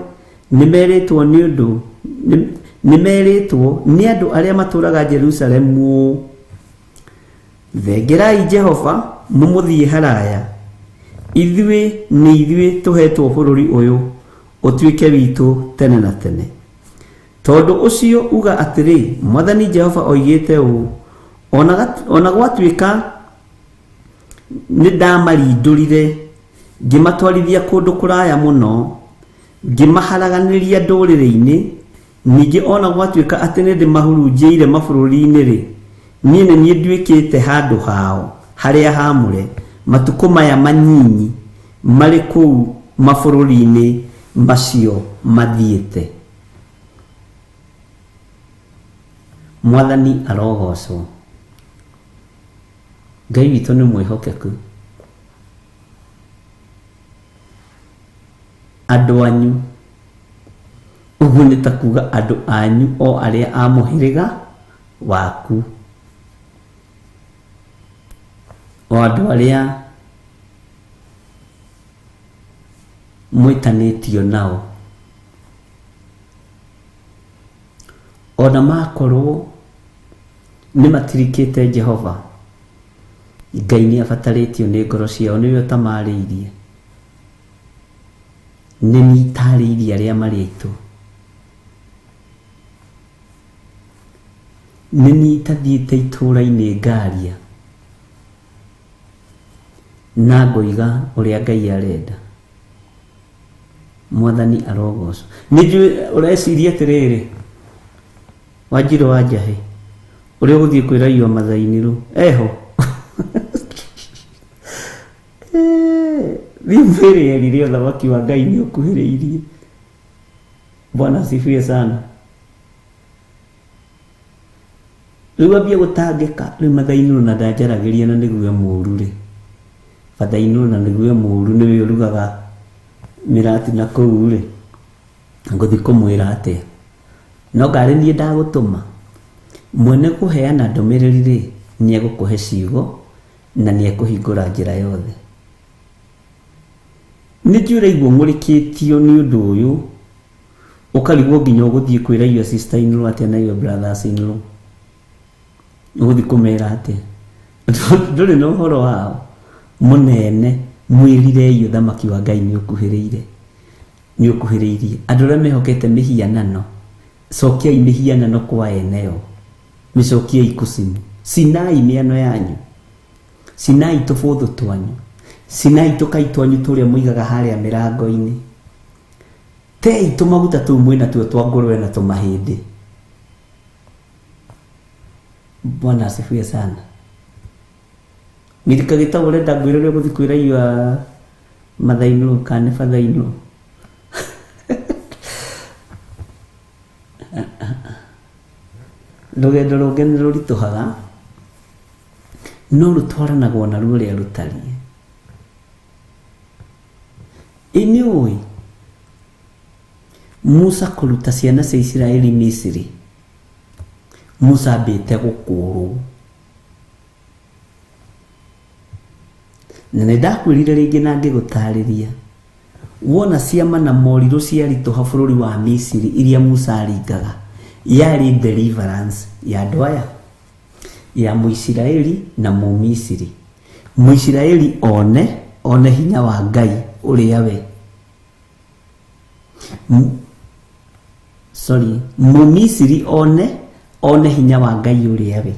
nĩmerĩtwo nĩ ũndũ nĩmerĩtwo nĩ andũ arĩa matũũraga Jerusalemu ũũ, thengerai Jehova mũmũthiĩ haraya, ithuĩ nĩ ithuĩ tũheetwo bũrũri ũyũ ũtuĩke witũ tene na tene. Tondũ ũcio uga atĩrĩ, Mwathani Jehova oigĩte ũũ, ona gwatuĩka nĩ ndamarindũrire ngĩmatwarithia kũndũ kũraya mũno, ngĩmaharaganĩria ndũrĩrĩ-inĩ, ningĩ ona gwatuĩka atĩ nĩ ndĩmahurunjĩire mabũrũri-inĩ-rĩ, niĩ nĩ niĩ nduĩkĩte handũ hao harĩa haamũre matukũ maya manyinyi marĩ kũu mabũrũri-inĩ macio mathiĩte. Mwathani arogocwo. Ngai witũ nĩ mwĩhokeku. Andũ anyu, ũguo nĩ ta kuga andũ anyu o arĩa a mũhĩrĩga waku, o andũ arĩa mwĩtanĩtio nao, ona makorwo nĩ matirikĩte Jehova, Ngai nĩ abatarĩtio nĩ ngoro ciao, nĩwe ũtamarĩirie. Nĩ niĩ itarĩirie arĩa marĩ aitũ. Nĩ niĩ itathiĩte itũũra-inĩ ngaria na ngoiga ũrĩa Ngai arenda. Mwathani arogocwo. Nĩ njũĩ ũreciria atĩrĩrĩ, Wanjirũ wa Njahĩ, ũrĩa ũgũthiĩ kwĩra your mother-in-law, eho? Thiĩ mwĩre erire ũthamaki wa Ngai nĩ ũkuhĩrĩirie. Bwana asifiwe sana. Rĩu ambia gũtangĩka, rĩu mother-in-law na ndanjaragĩria na nĩguo e mũru rĩ, father-in-law na nĩguo e mũru nĩwe ũrugaga mĩratina kũu rĩ, ngũthiĩ kũmwĩra atĩa? No ngarĩ niĩ ndagũtũma? Mwene kũheana ndũmĩrĩri rĩ, nĩ egũkũhe ciugo na nĩ ekũhingũra njĩra yothe. Nĩ njũĩ ũraigua ũng'ũrĩkĩtio nĩ ũndũ ũyũ, ũkarigwo nginya ũgũthiĩ kwĩra your sister in law atĩa na your brothers in law. Ũgũthiĩ kũmera atĩa? Ndũrĩ na ũhoro wao mũnene, mwĩrirei ũthamaki wa Ngai nĩ ũkuhĩrĩire. Nĩ ũkuhĩrĩirie. Andũ arĩa mehokete mĩhianano, cokiai mĩhianano kwa ene yo. Mĩcokiei kũcimu. Cinai mĩano yanyu. Cinai tũbũthũ twanyu. Cinai tũkai twanyu tũrĩa mũigaga harĩa mĩrango-inĩ. Tei tũmaguta tũu mwĩna tuo twa ngũrwe na tũmahĩndĩ. Bwana asifiwe sana. Milka Gĩtau ũrenda ngwĩre ũrĩa ũgũthiĩ kwĩra your mother-in-law kana nĩ father-in-law? Rũgendo rũngĩ nĩ rũritũhaga no rũtwaranagwo naruo ũrĩa rũtariĩ. Ĩ nĩ ũĩ Musa kũruta ciana cia Isiraeli Misiri, Musa ambĩte gũkũrwo. Na nĩ ndakwĩrire rĩngĩ na ngĩgũtarĩria, wona ciama na morirũ ciaritũha bũrũri wa Misiri iria Musa aringaga, yarĩ deliverance ya andũ aya, ya Mũisiraeli na Mũmisiri. Mũisiraeli one, one hinya wa Ngai ũrĩa we. Sorry, Mũmisiri one, one hinya wa Ngai ũrĩa we.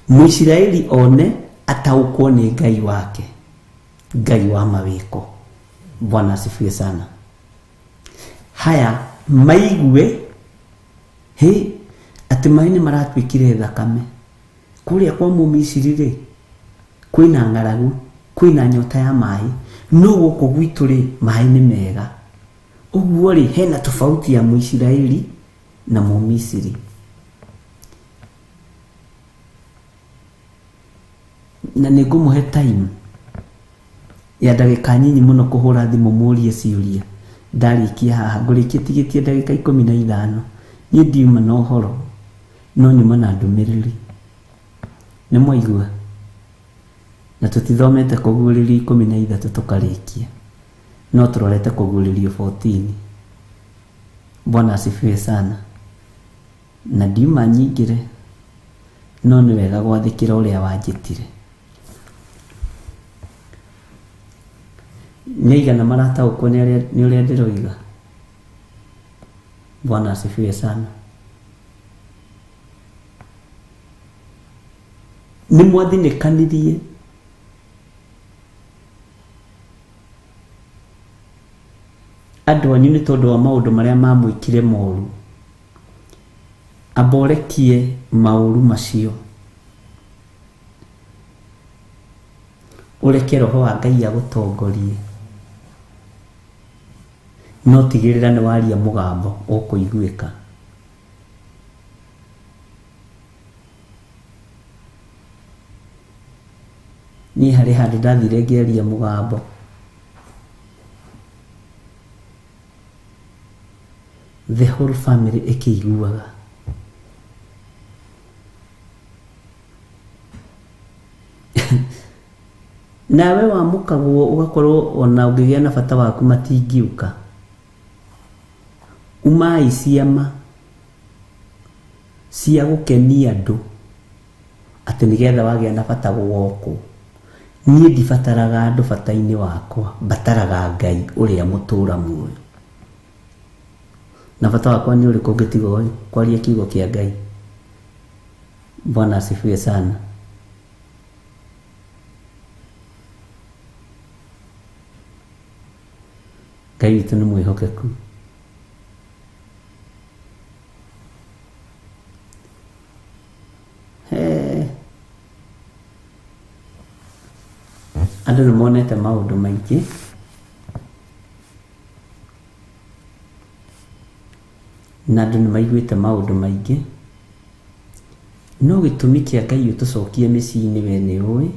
Mũisiraeli one ataũkwo nĩ Ngai wake, Ngai wa mawĩko. Bwana asifiwe sana. Haya maigue hĩ atĩ maĩ nĩ maratuĩkire thakame kũrĩa kwa Mũmisiri rĩ kwĩna ng'aragu, kwĩna nyota ya maĩ, no gũkũ gwitũ rĩ maĩ nĩ mega. Ũguo rĩ hena tofauti ya Mũisiraeli na Mũmisiri. Na nĩ ngũmũhe time ya ndagĩka nyinyi mũno kũhũra thimũ mũrie ciũria. Ndarĩkia haha ngũrĩkia tigĩtie ndagĩka 15. Niĩ ndiuma na ũhoro no nyuma na ndũmĩrĩri. Nĩ mwaigua? Na tũtithomete kũguũrĩrio 13 tũkarĩkia. No tũrorete kũguũrĩrio 14. Bwana asifiwe sana. Na ndiuma nyingĩre, no nĩ wega gwathĩkĩra ũrĩa wanjĩtire. Nĩ aigana marataũkwo nĩ ũrĩa ndĩroiga? Bwana asifiwe sana. Nĩ mwathinĩkanirie andũ anyu nĩ tondũ wa maũndũ marĩa mamwĩkire moru. Amba ũrekie maũru macio. Ũreke Roho wa Ngai agũtongorie. No tigĩrĩra nĩ waria mũgambo ũkũiguĩka. Niĩ harĩ handũ ndathire ngĩaria mũgambo. The whole family ĩkĩiguaga. Nawe wamũkagwo ũgakorwo ona ũngĩgĩa na bata waku matingĩũka. Umai ciama cia gũkenia andũ atĩ nĩgetha wagĩa na bata gũgokwo. Niĩ ndibataraga andũ bata-inĩ wakwa, mbataraga Ngai ũrĩa mũtũra muoyo. Na bata wakwa nĩ ũrĩkũ ũngĩtiga ũyũ, kwaria kiugo kĩa Ngai. Bwana asifiwe sana. Ngai witũ nĩ mwĩhokeku. Andũ nĩ monete maũndũ maingĩ. Na andũ nĩ maiguĩte maũndũ maingĩ. No gĩtũmi kĩa Ngai ũtũcokie mĩciĩ-inĩ we nĩ ũĩ.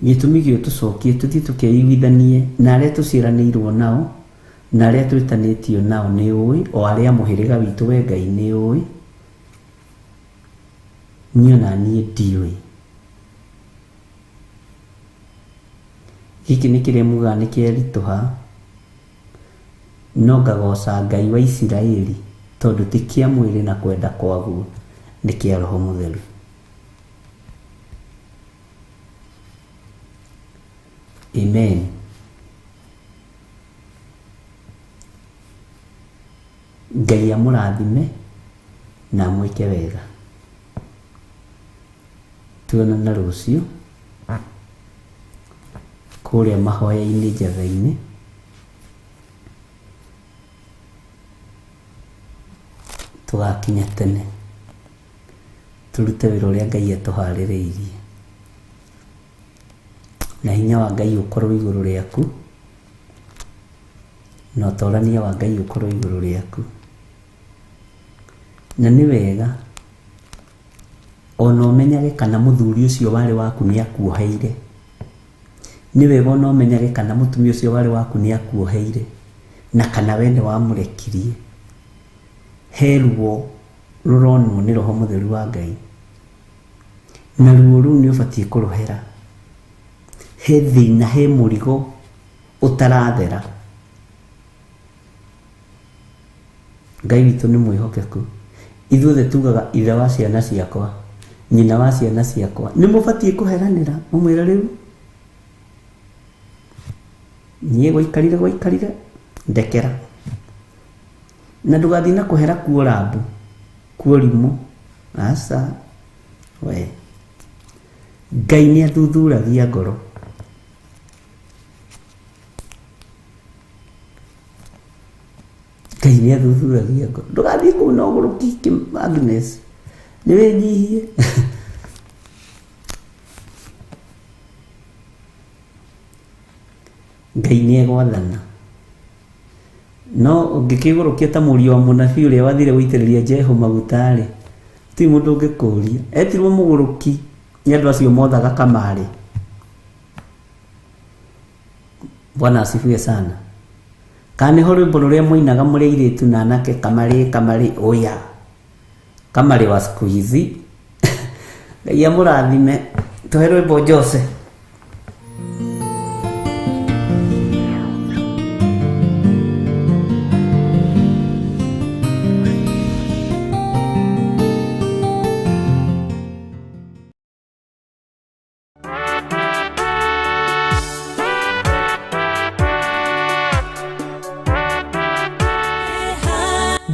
Gĩtũmi gĩa ũtũcokie tũthiĩ tũkeiguithanie na arĩa tũciaranĩirwo nao na arĩa twĩtanĩtio nao nĩ ũĩ, o arĩa mũhĩrĩga witũ we Ngai nĩ ũĩ. Niĩ ona niĩ ndiũĩ. Gĩkĩ nĩ kĩrĩa mugaga nĩ kĩeritũha, no ngagoca Ngai wa Isiraeli tondũ ti kĩa mwĩrĩ na kwenda kwaguo, nĩ kĩa Roho Mũtheru. Amen. Ngai amũrathime na amwĩke wega. Tuonana rũciũ kũrĩa mahoya-inĩ Njatha-inĩ. Tũgakinya tene tũrute wĩra ũrĩa Ngai atũharĩrĩirie. Na hinya wa Ngai ũkorwo igũrũ rĩaku, na ũtorania wa Ngai ũkorwo igũrũ rĩaku. Na nĩ wega ona ũmenyage kana mũthuri ũcio warĩ waku nĩ akuoheire. Nĩ wega ona ũmenyage kana mũtumia ũcio warĩ waku nĩ akuoheire, na kana we nĩ wamũrekirie. He ruo rũronwo nĩ Roho Mũtheru wa Ngai, na ruo rũu nĩ ũbatiĩ kũrũhera. He thĩna, he mũrigo ũtarathera. Ngai witũ nĩ mwĩhokeku. Ithuothe tugaga ithe wa ciana ciakwa, nyina wa ciana ciakwa. Nĩ mũbatiĩ kũheranĩra, mũmwĩre rĩu niĩ gwaikarire gwaikarire ndekera. Na ndũgathiĩ na kũhera kuo rambu, kuo rimũ. Aca, we. Ngai nĩ athuthuragia ngoro. Ngai nĩ athuthuragia ngoro. Ndũgathiĩ kũu na ũgũrũki Agnes. Nĩ wĩnyihie. Ngai nĩ egwathana. No ũngĩkĩgũrũkia ta mũriũ wa mũnabii ũrĩa wathire gũitĩrĩria Jehu maguta-rĩ, ti mũndũ ũngĩkũria. Etirwo mũgũrũki nĩ andũ acio mothaga kamarĩ. Bwana asifiwe sana. Kana nĩho rwĩmbo rũrĩa mũinaga mũrĩ airĩtu na anake, kamarĩ kamarĩ oya. Kamarĩ wa siku hizi. Ngai amũrathime. Tũhe rwĩmbo Jose.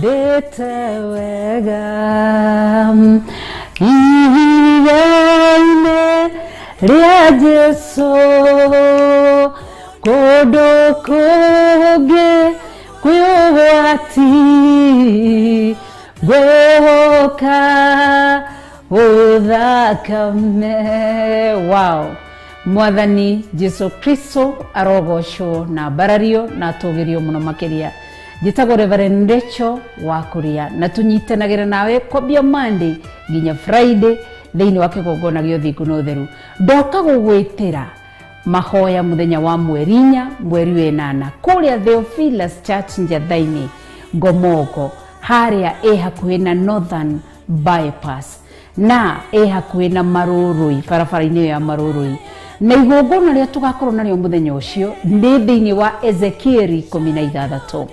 Ndĩte wega ihiga-inĩ rĩa Jesũ, kũndũ kũngĩ kwĩ ũgwati, ngwĩhoka ũthakame. Wow. Mwathani Jesu Kristo arogocwo na mbarario na atũgĩrio mũno makĩria. Njĩtagwo Reverend Rachel wa Kuria na tũnyitanagĩra nawe kwambia Monday nginya Friday thĩinĩ wa kĩgongona gĩa ũthingu na ũtheru. Ndoka gũgwĩtĩra mahoya mũthenya wa mweri 4 mweri wa 8 kũrĩa Theophilus Church Njatha-inĩ. Ngomongo, harĩa ĩ hakuhĩ na Northern Bypass na ĩ hakuhĩ na Marũrũi, barabara-inĩ ĩyo ya Marũrũi. Na igongona rĩrĩa tũgakorwo narĩo mũthenya ũcio nĩ thĩinĩ wa Ezekieli 16,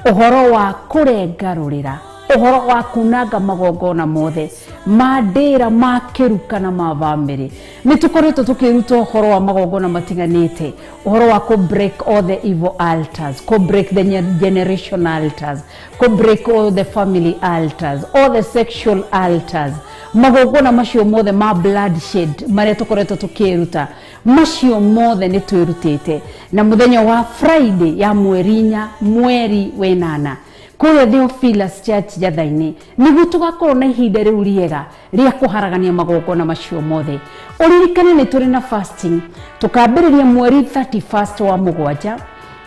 ũhoro wa kũrengarũrĩra, ũhoro wa kunanga magongona mothe ma ndĩra, ma kĩruka na ma bamĩrĩ. Nĩ tũkoretwo tũkĩruta ũhoro wa magongona matiganĩte, ũhoro wa kũ break all the evil altars, kũ break the generation altars, kũ break all the family altars, all the sexual altars, magongona macio mothe ma bloodshed marĩa tũkoretwo tũkĩruta, macio mothe nĩ twĩrutĩte. Na mũthenya wa Friday ya mweri 4 mweri wenana kũrĩa Theophilus Church Njatha-inĩ nĩguo tũgakorwo na ihinda rĩu rĩega rĩa kũharagania magongona macio mothe. Ũririkane nĩ tũrĩ na fasting, tũkambĩrĩria mweri 31 wa mũgwanja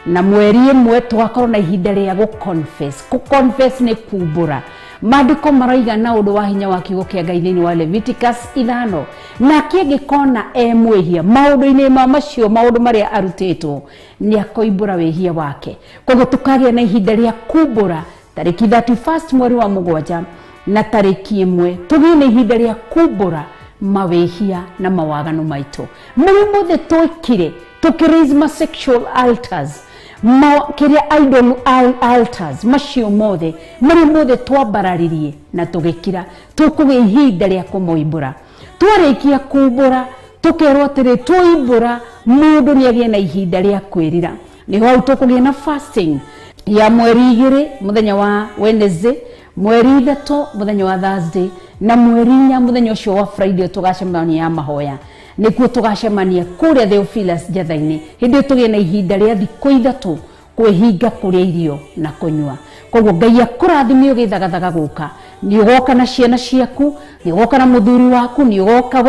na mweri 1 tũgakorwo na ihinda rĩa gũ-confess. Gũ-confess nĩ kumbũra. Maandĩko maroiga na ũndũ wa hinya wa kiugo kĩa Ngai thĩinĩ wa Leviticus 5, nake angĩkona e mwĩhia maũndũ-inĩ ma macio, maũndũ marĩa arutĩtwo, nĩ akoimbũra wĩhia wake. Koguo tũkagĩa na ihinda rĩa kumbũra tarĩki 31 mweri wa mũgwanja na tarĩki 1, tũgĩe na ihinda rĩa kumbũra mawĩhia na mawaganu maitũ marĩa mothe twĩkire, tũkĩraise ma sexual altars, ma kĩrĩa idol altars, macio mothe marĩa mothe twambararirie na tũgĩkira, tũkũgĩa ihinda rĩa kũmoimbũra. Twarĩkia kumbũra tũkerwo atĩrĩ, twoimbũra mũndũ nĩ agĩe na ihinda rĩa kwĩrira. Nĩho hau tũkũgĩa na fasting ya mweri 2 mũthenya wa Wednesday, mweri 3 mũthenya wa Thursday, na mweri 4 mũthenya ũcio wa Friday tũgacemania ya mahoya. Nĩkuo tũgacemania kũrĩa Theophilus Njatha-inĩ, hĩndĩ ĩyo tũgĩe na ihinda rĩa thikũ 3 kwĩhinga kũrĩa irio na kũnyua. Koguo Ngai akũrathime ũgĩthagathaga gũka. Nĩ ũgoka na ciana ciaku, nĩ ũgoka na mũthuri waku, nĩ ũgoka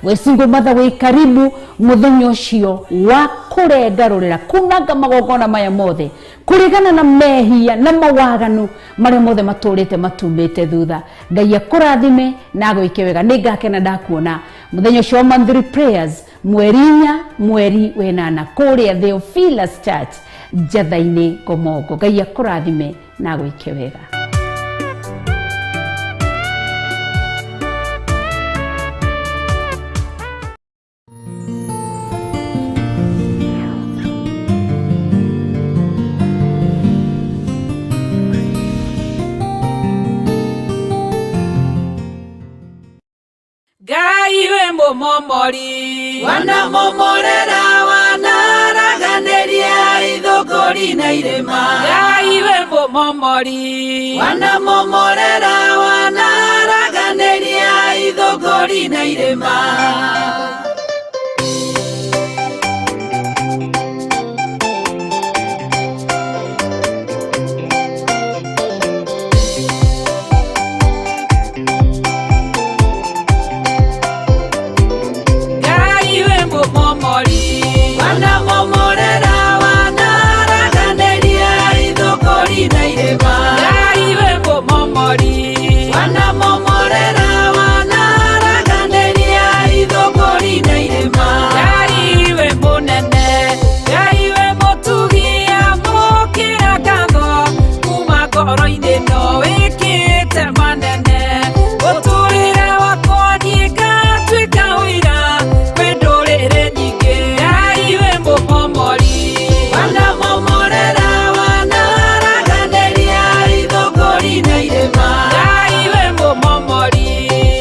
we single mother wĩ karibu mũthenya ũcio wa kũrengarũrĩra, kunanga magongona maya mothe, kũregana na mehia na mawaganu marĩa mothe matũrĩte matumĩte thutha. Ngai akũrathime na agwĩke wega. Nĩ ngakena ndakuona mũthenya ũcio wa monthly prayers mweri 4 mweri wenana kũrĩa Theophilus Church Njatha-inĩ Ngomongo. Ngai akũrathime na agwĩke wega. Ngai we mũmomori, wanamomorera wanaraganĩria ithũngũri na irĩma. Ngai we mũmomori, wanamomorera wanaraganĩria ithũngũri na irĩma. Ngai we mũmomori, wanamomorera wanaraganĩria ithũngũri na irĩma. Ngai we mũmomori, wanamomorera wanaraganĩria ithũngũri na irĩma. Ngai we mũnene, Ngai we mũtugi, amũkĩra ngatho kuma ngoro-inĩ no wĩkĩte manene. Mũtũrĩre wakwa niĩ ngatuĩka ũira kwĩ ndũrĩrĩ nyingĩ. Ngai we mũmomori, wanamomorera wanaraganĩria ithũngũri na irĩma. Ngai we mũmomori,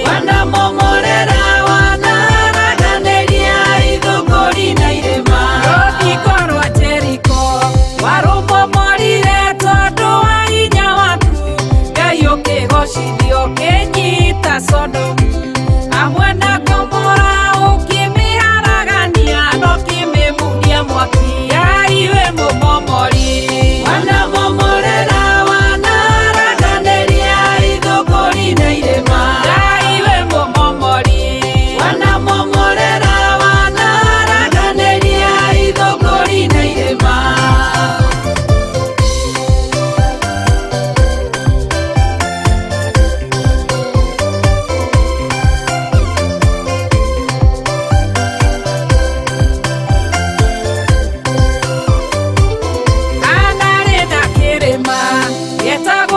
wanamomorera wanaraganĩria ithũngũri na irĩma. Rũthingo rwa Jeriko warũmomorire tondũ wa hinya waku.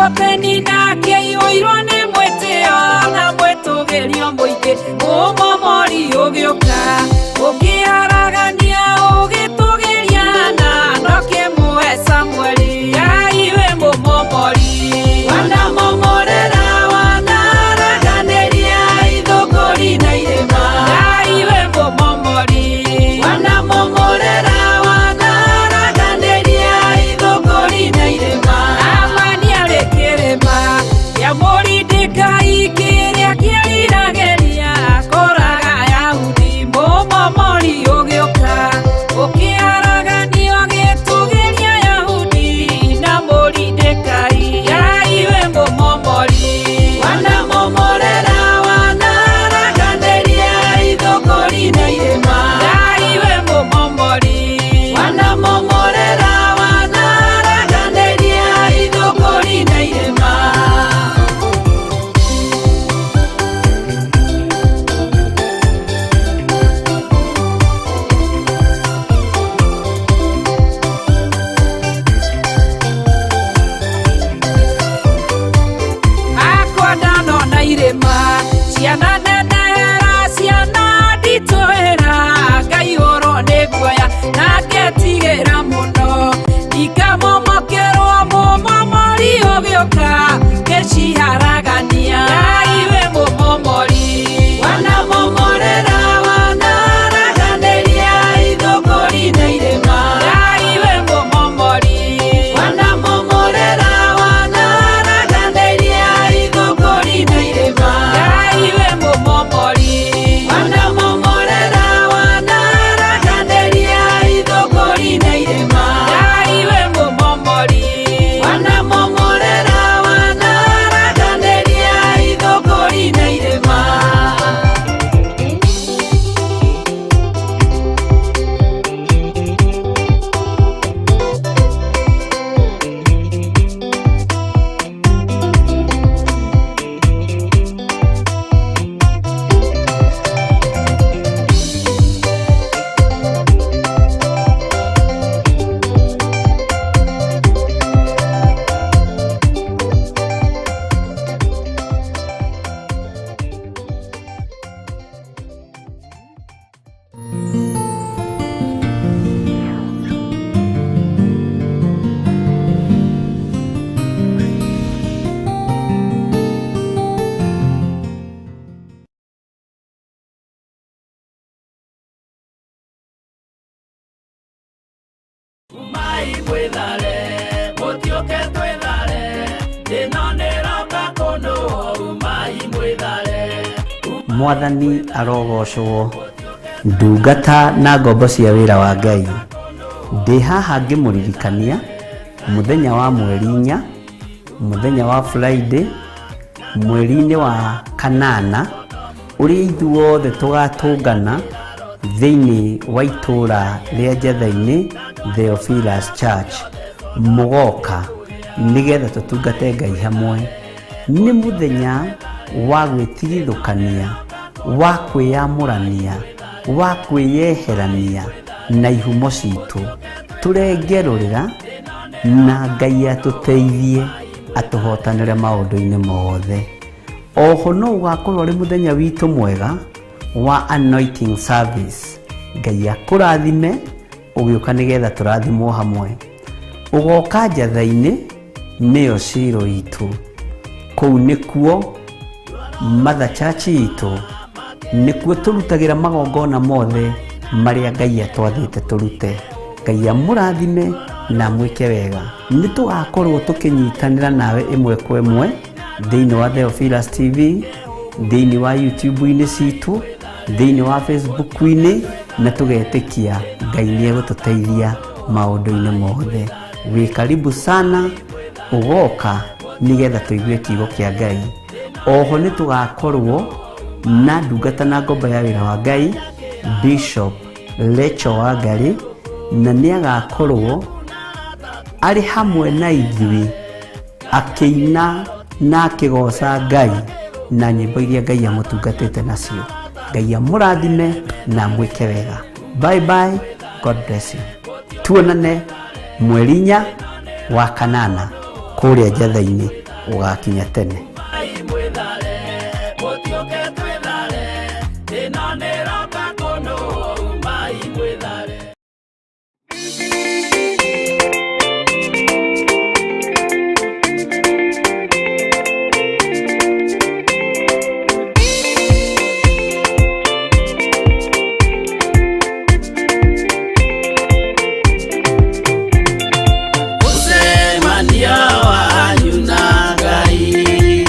Omnipoteni nake iyũirwo nĩ mwĩtĩo na mwĩtũgĩrio mũingĩ mũmomori ũgĩũka ũkĩharagania ũgĩtũgĩria na ndokĩmũhe Samueli Ngai wĩ mũmomori wanamomorera wanaraganĩria ithũngũri na irĩma Ngai wĩ mũmomori wanamomorera wanaraganĩria ithũngũri na irĩma Amani arĩ kĩrĩma kĩa Moridekai kĩrĩa kĩeriragĩria koraga Ayahudi mũmomori ũgĩũka ũkĩharaganio gĩtũgĩria Ayahudi na Moridekai Ngai wĩ mũmomori wanamomorera wanaraganĩria ithũngũri na irĩma Ngai wĩ mũmomori wanamomorera wanaraganĩria ithũngũri na irĩma. Akwa ndanona irĩma ciana nenehera ciana nditũhĩra ngaihũrwo nĩ guoya na ngetigĩra mũno ikamomokerwo mũmomori ũgĩũka ngĩciharagania Ngai wĩ mũmomori wanamomorera wanaraganĩria ithũngũri na irĩma Ngai wĩ mũmomori wanamomorera wanaraganĩria ithũngũri na irĩma Ngai wĩ mũmomori wanamomorera wanaraganĩria ithũngũri na irĩma Ngai wĩ mũmomori wanamomorera wanaraganĩria ithũngũri na irĩma. Umai mwĩthare mũtiũke twĩthare ĩno nĩroka kũnũhwo umai mwĩthare. Mwathani arogocwo ndungata na ngombo cia wĩra wa Ngai. Ndĩ haha ngĩmũririkania mũthenya wa mweri 4, mũthenya wa Friday, mweri-inĩ wa kanana, ũrĩa ithuothe tũgatũngana thĩinĩ wa itũũra rĩa Njetha-inĩ Theophilus Church, mũgoka nĩgetha tũtungate Ngai hamwe. Nĩ mũthenya wa gwĩtigithũkania, wa kwĩyamũrania, wa kwĩyeherania na ihumo citũ, tũrengerũrĩra na Ngai atũteithie atũhotanĩre maũndũ-inĩ mothe. Oho no ũgakorwo ũrĩ mũthenya witũ mwega wa anointing service. Ngai akũrathime ũgĩũka nĩgetha tũrathimwo hamwe. Ũgoka Njatha-inĩ nĩyo Shilo itũ, kũu nĩkuo Mother Church itũ, nĩkuo tũrutagĩra magongona mothe marĩa Ngai atwathĩte tũrute. Ngai amũrathime na amwĩke wega. Nĩ tũgakorwo tũkĩnyitanĩra nawe ĩmwe kwa ĩmwe thĩinĩ wa Theophilus TV, thĩinĩ wa YouTube-inĩ citũ, thĩinĩ wa Facebook-inĩ, na tũgetĩkia Ngai nĩ egũtũteithia maũndũ-inĩ mothe. Wĩ karibu sana ũgoka nĩgetha tũigue kiugo kĩa Ngai. Oho nĩ tũgakorwo na ndungata na ngombo ya wĩra wa Ngai Bishop Lecho Wangari, na nĩ agakorwo arĩ hamwe na ithuĩ akĩina na akĩgoca Ngai na nyĩmbo iria Ngai amũtungatĩte nacio. Ngai amũrathime na amwĩke wega. Bye bye, God bless you. Tuonane mweri 4 wa kanana kũrĩa Njatha-inĩ. Ũgakinya tene. Mai mwĩthare, mũtiũke twĩthare, ĩno nĩroka kũnũ, umai mwĩthare. Mũcemanio wanyu na Ngai.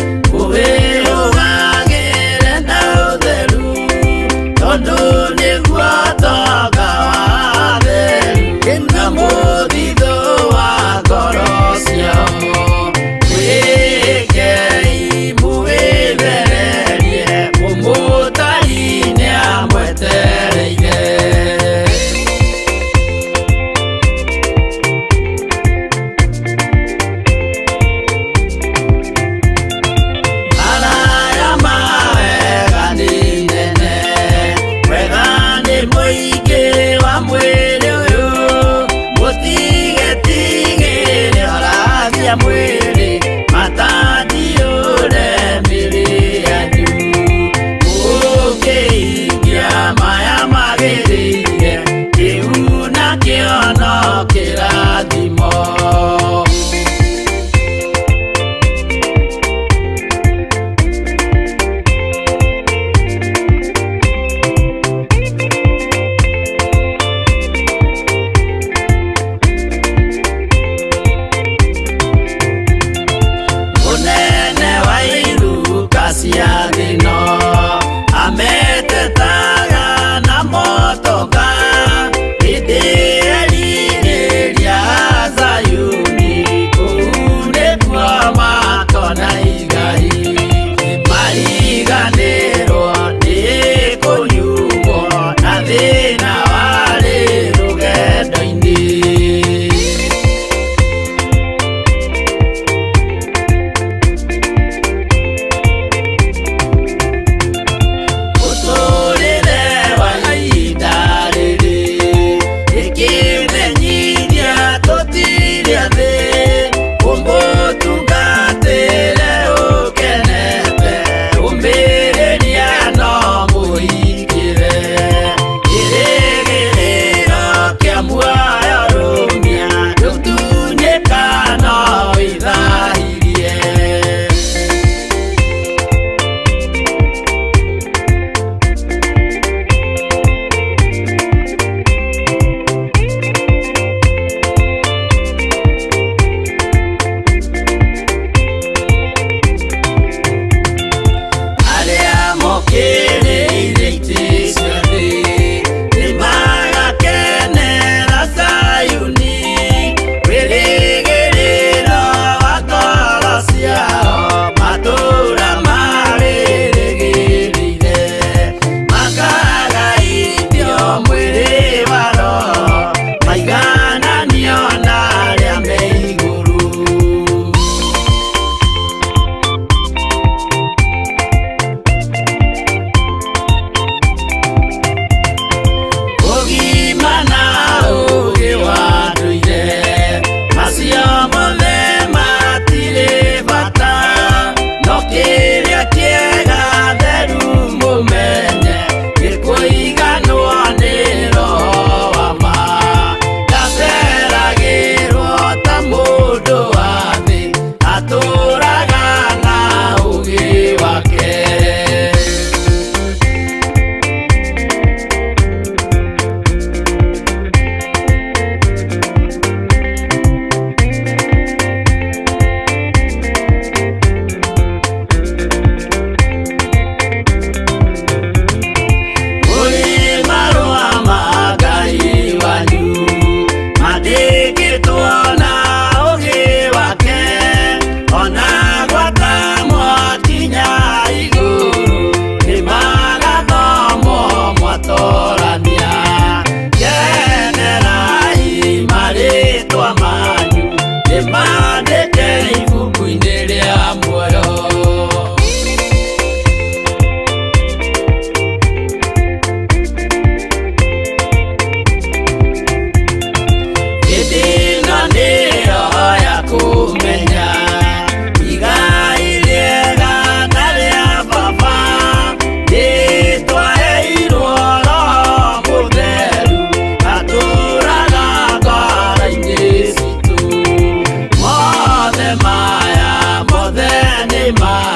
irĩma.